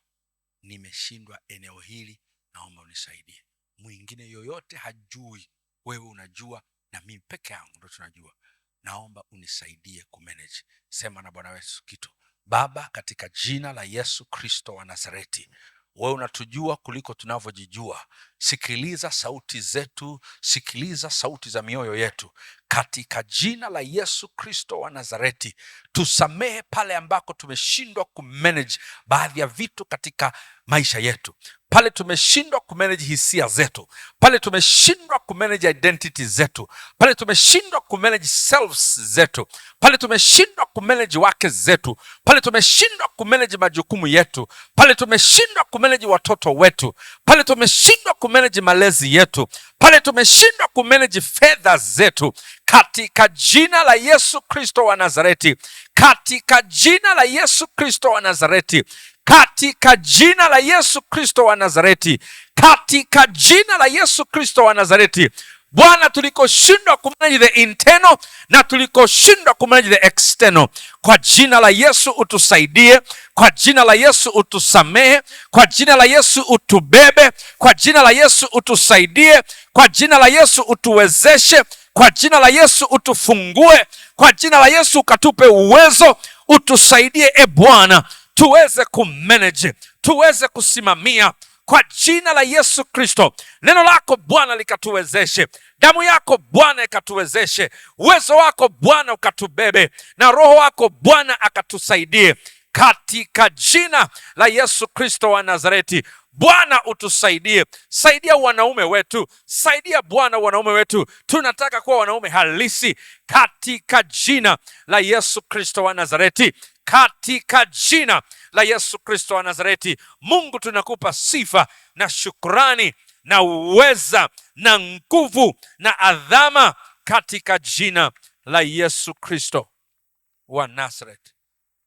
"Nimeshindwa eneo hili, naomba unisaidie." Mwingine yoyote hajui, wewe unajua na mimi peke yangu ndo tunajua. Naomba unisaidie kumanage. Sema na Bwana wetu kitu. Baba, katika jina la Yesu Kristo wa Nazareti, wewe unatujua kuliko tunavyojijua. Sikiliza sauti zetu, sikiliza sauti za mioyo yetu. Katika jina la Yesu Kristo wa Nazareti, tusamehe pale ambako tumeshindwa kumanage baadhi ya vitu katika maisha yetu, pale tumeshindwa kumanage hisia zetu, pale tumeshindwa kumanage identity zetu, pale tumeshindwa kumanage selves zetu, pale tumeshindwa kumanage wake zetu, pale tumeshindwa kumanage majukumu yetu, pale tumeshindwa kumanage watoto wetu, pale tumeshindwa kumanage malezi yetu, pale tumeshindwa kumanage fedha zetu, katika jina la Yesu Kristo wa Nazareti, katika jina la Yesu Kristo wa Nazareti, katika jina la Yesu Kristo wa Nazareti, katika jina la Yesu Kristo wa Nazareti. Bwana, tulikoshindwa kumanage the internal na tulikoshindwa kumanage the external, kwa jina la Yesu utusaidie, kwa jina la Yesu utusamehe, kwa jina la Yesu utubebe, kwa jina la Yesu utusaidie, kwa jina la Yesu utuwezeshe, kwa jina la Yesu utufungue, kwa jina la Yesu ukatupe uwezo, utusaidie e Bwana, tuweze kumanage, tuweze kusimamia kwa jina la Yesu Kristo. Neno lako Bwana likatuwezeshe, damu yako Bwana ikatuwezeshe, uwezo wako Bwana ukatubebe, na Roho wako Bwana akatusaidie katika jina la Yesu Kristo wa Nazareti. Bwana utusaidie, saidia wanaume wetu, saidia Bwana wanaume wetu, tunataka kuwa wanaume halisi katika jina la Yesu Kristo wa Nazareti, katika jina la Yesu Kristo wa Nazareti. Mungu, tunakupa sifa na shukrani na uweza na nguvu na adhama katika jina la Yesu Kristo wa Nazareti.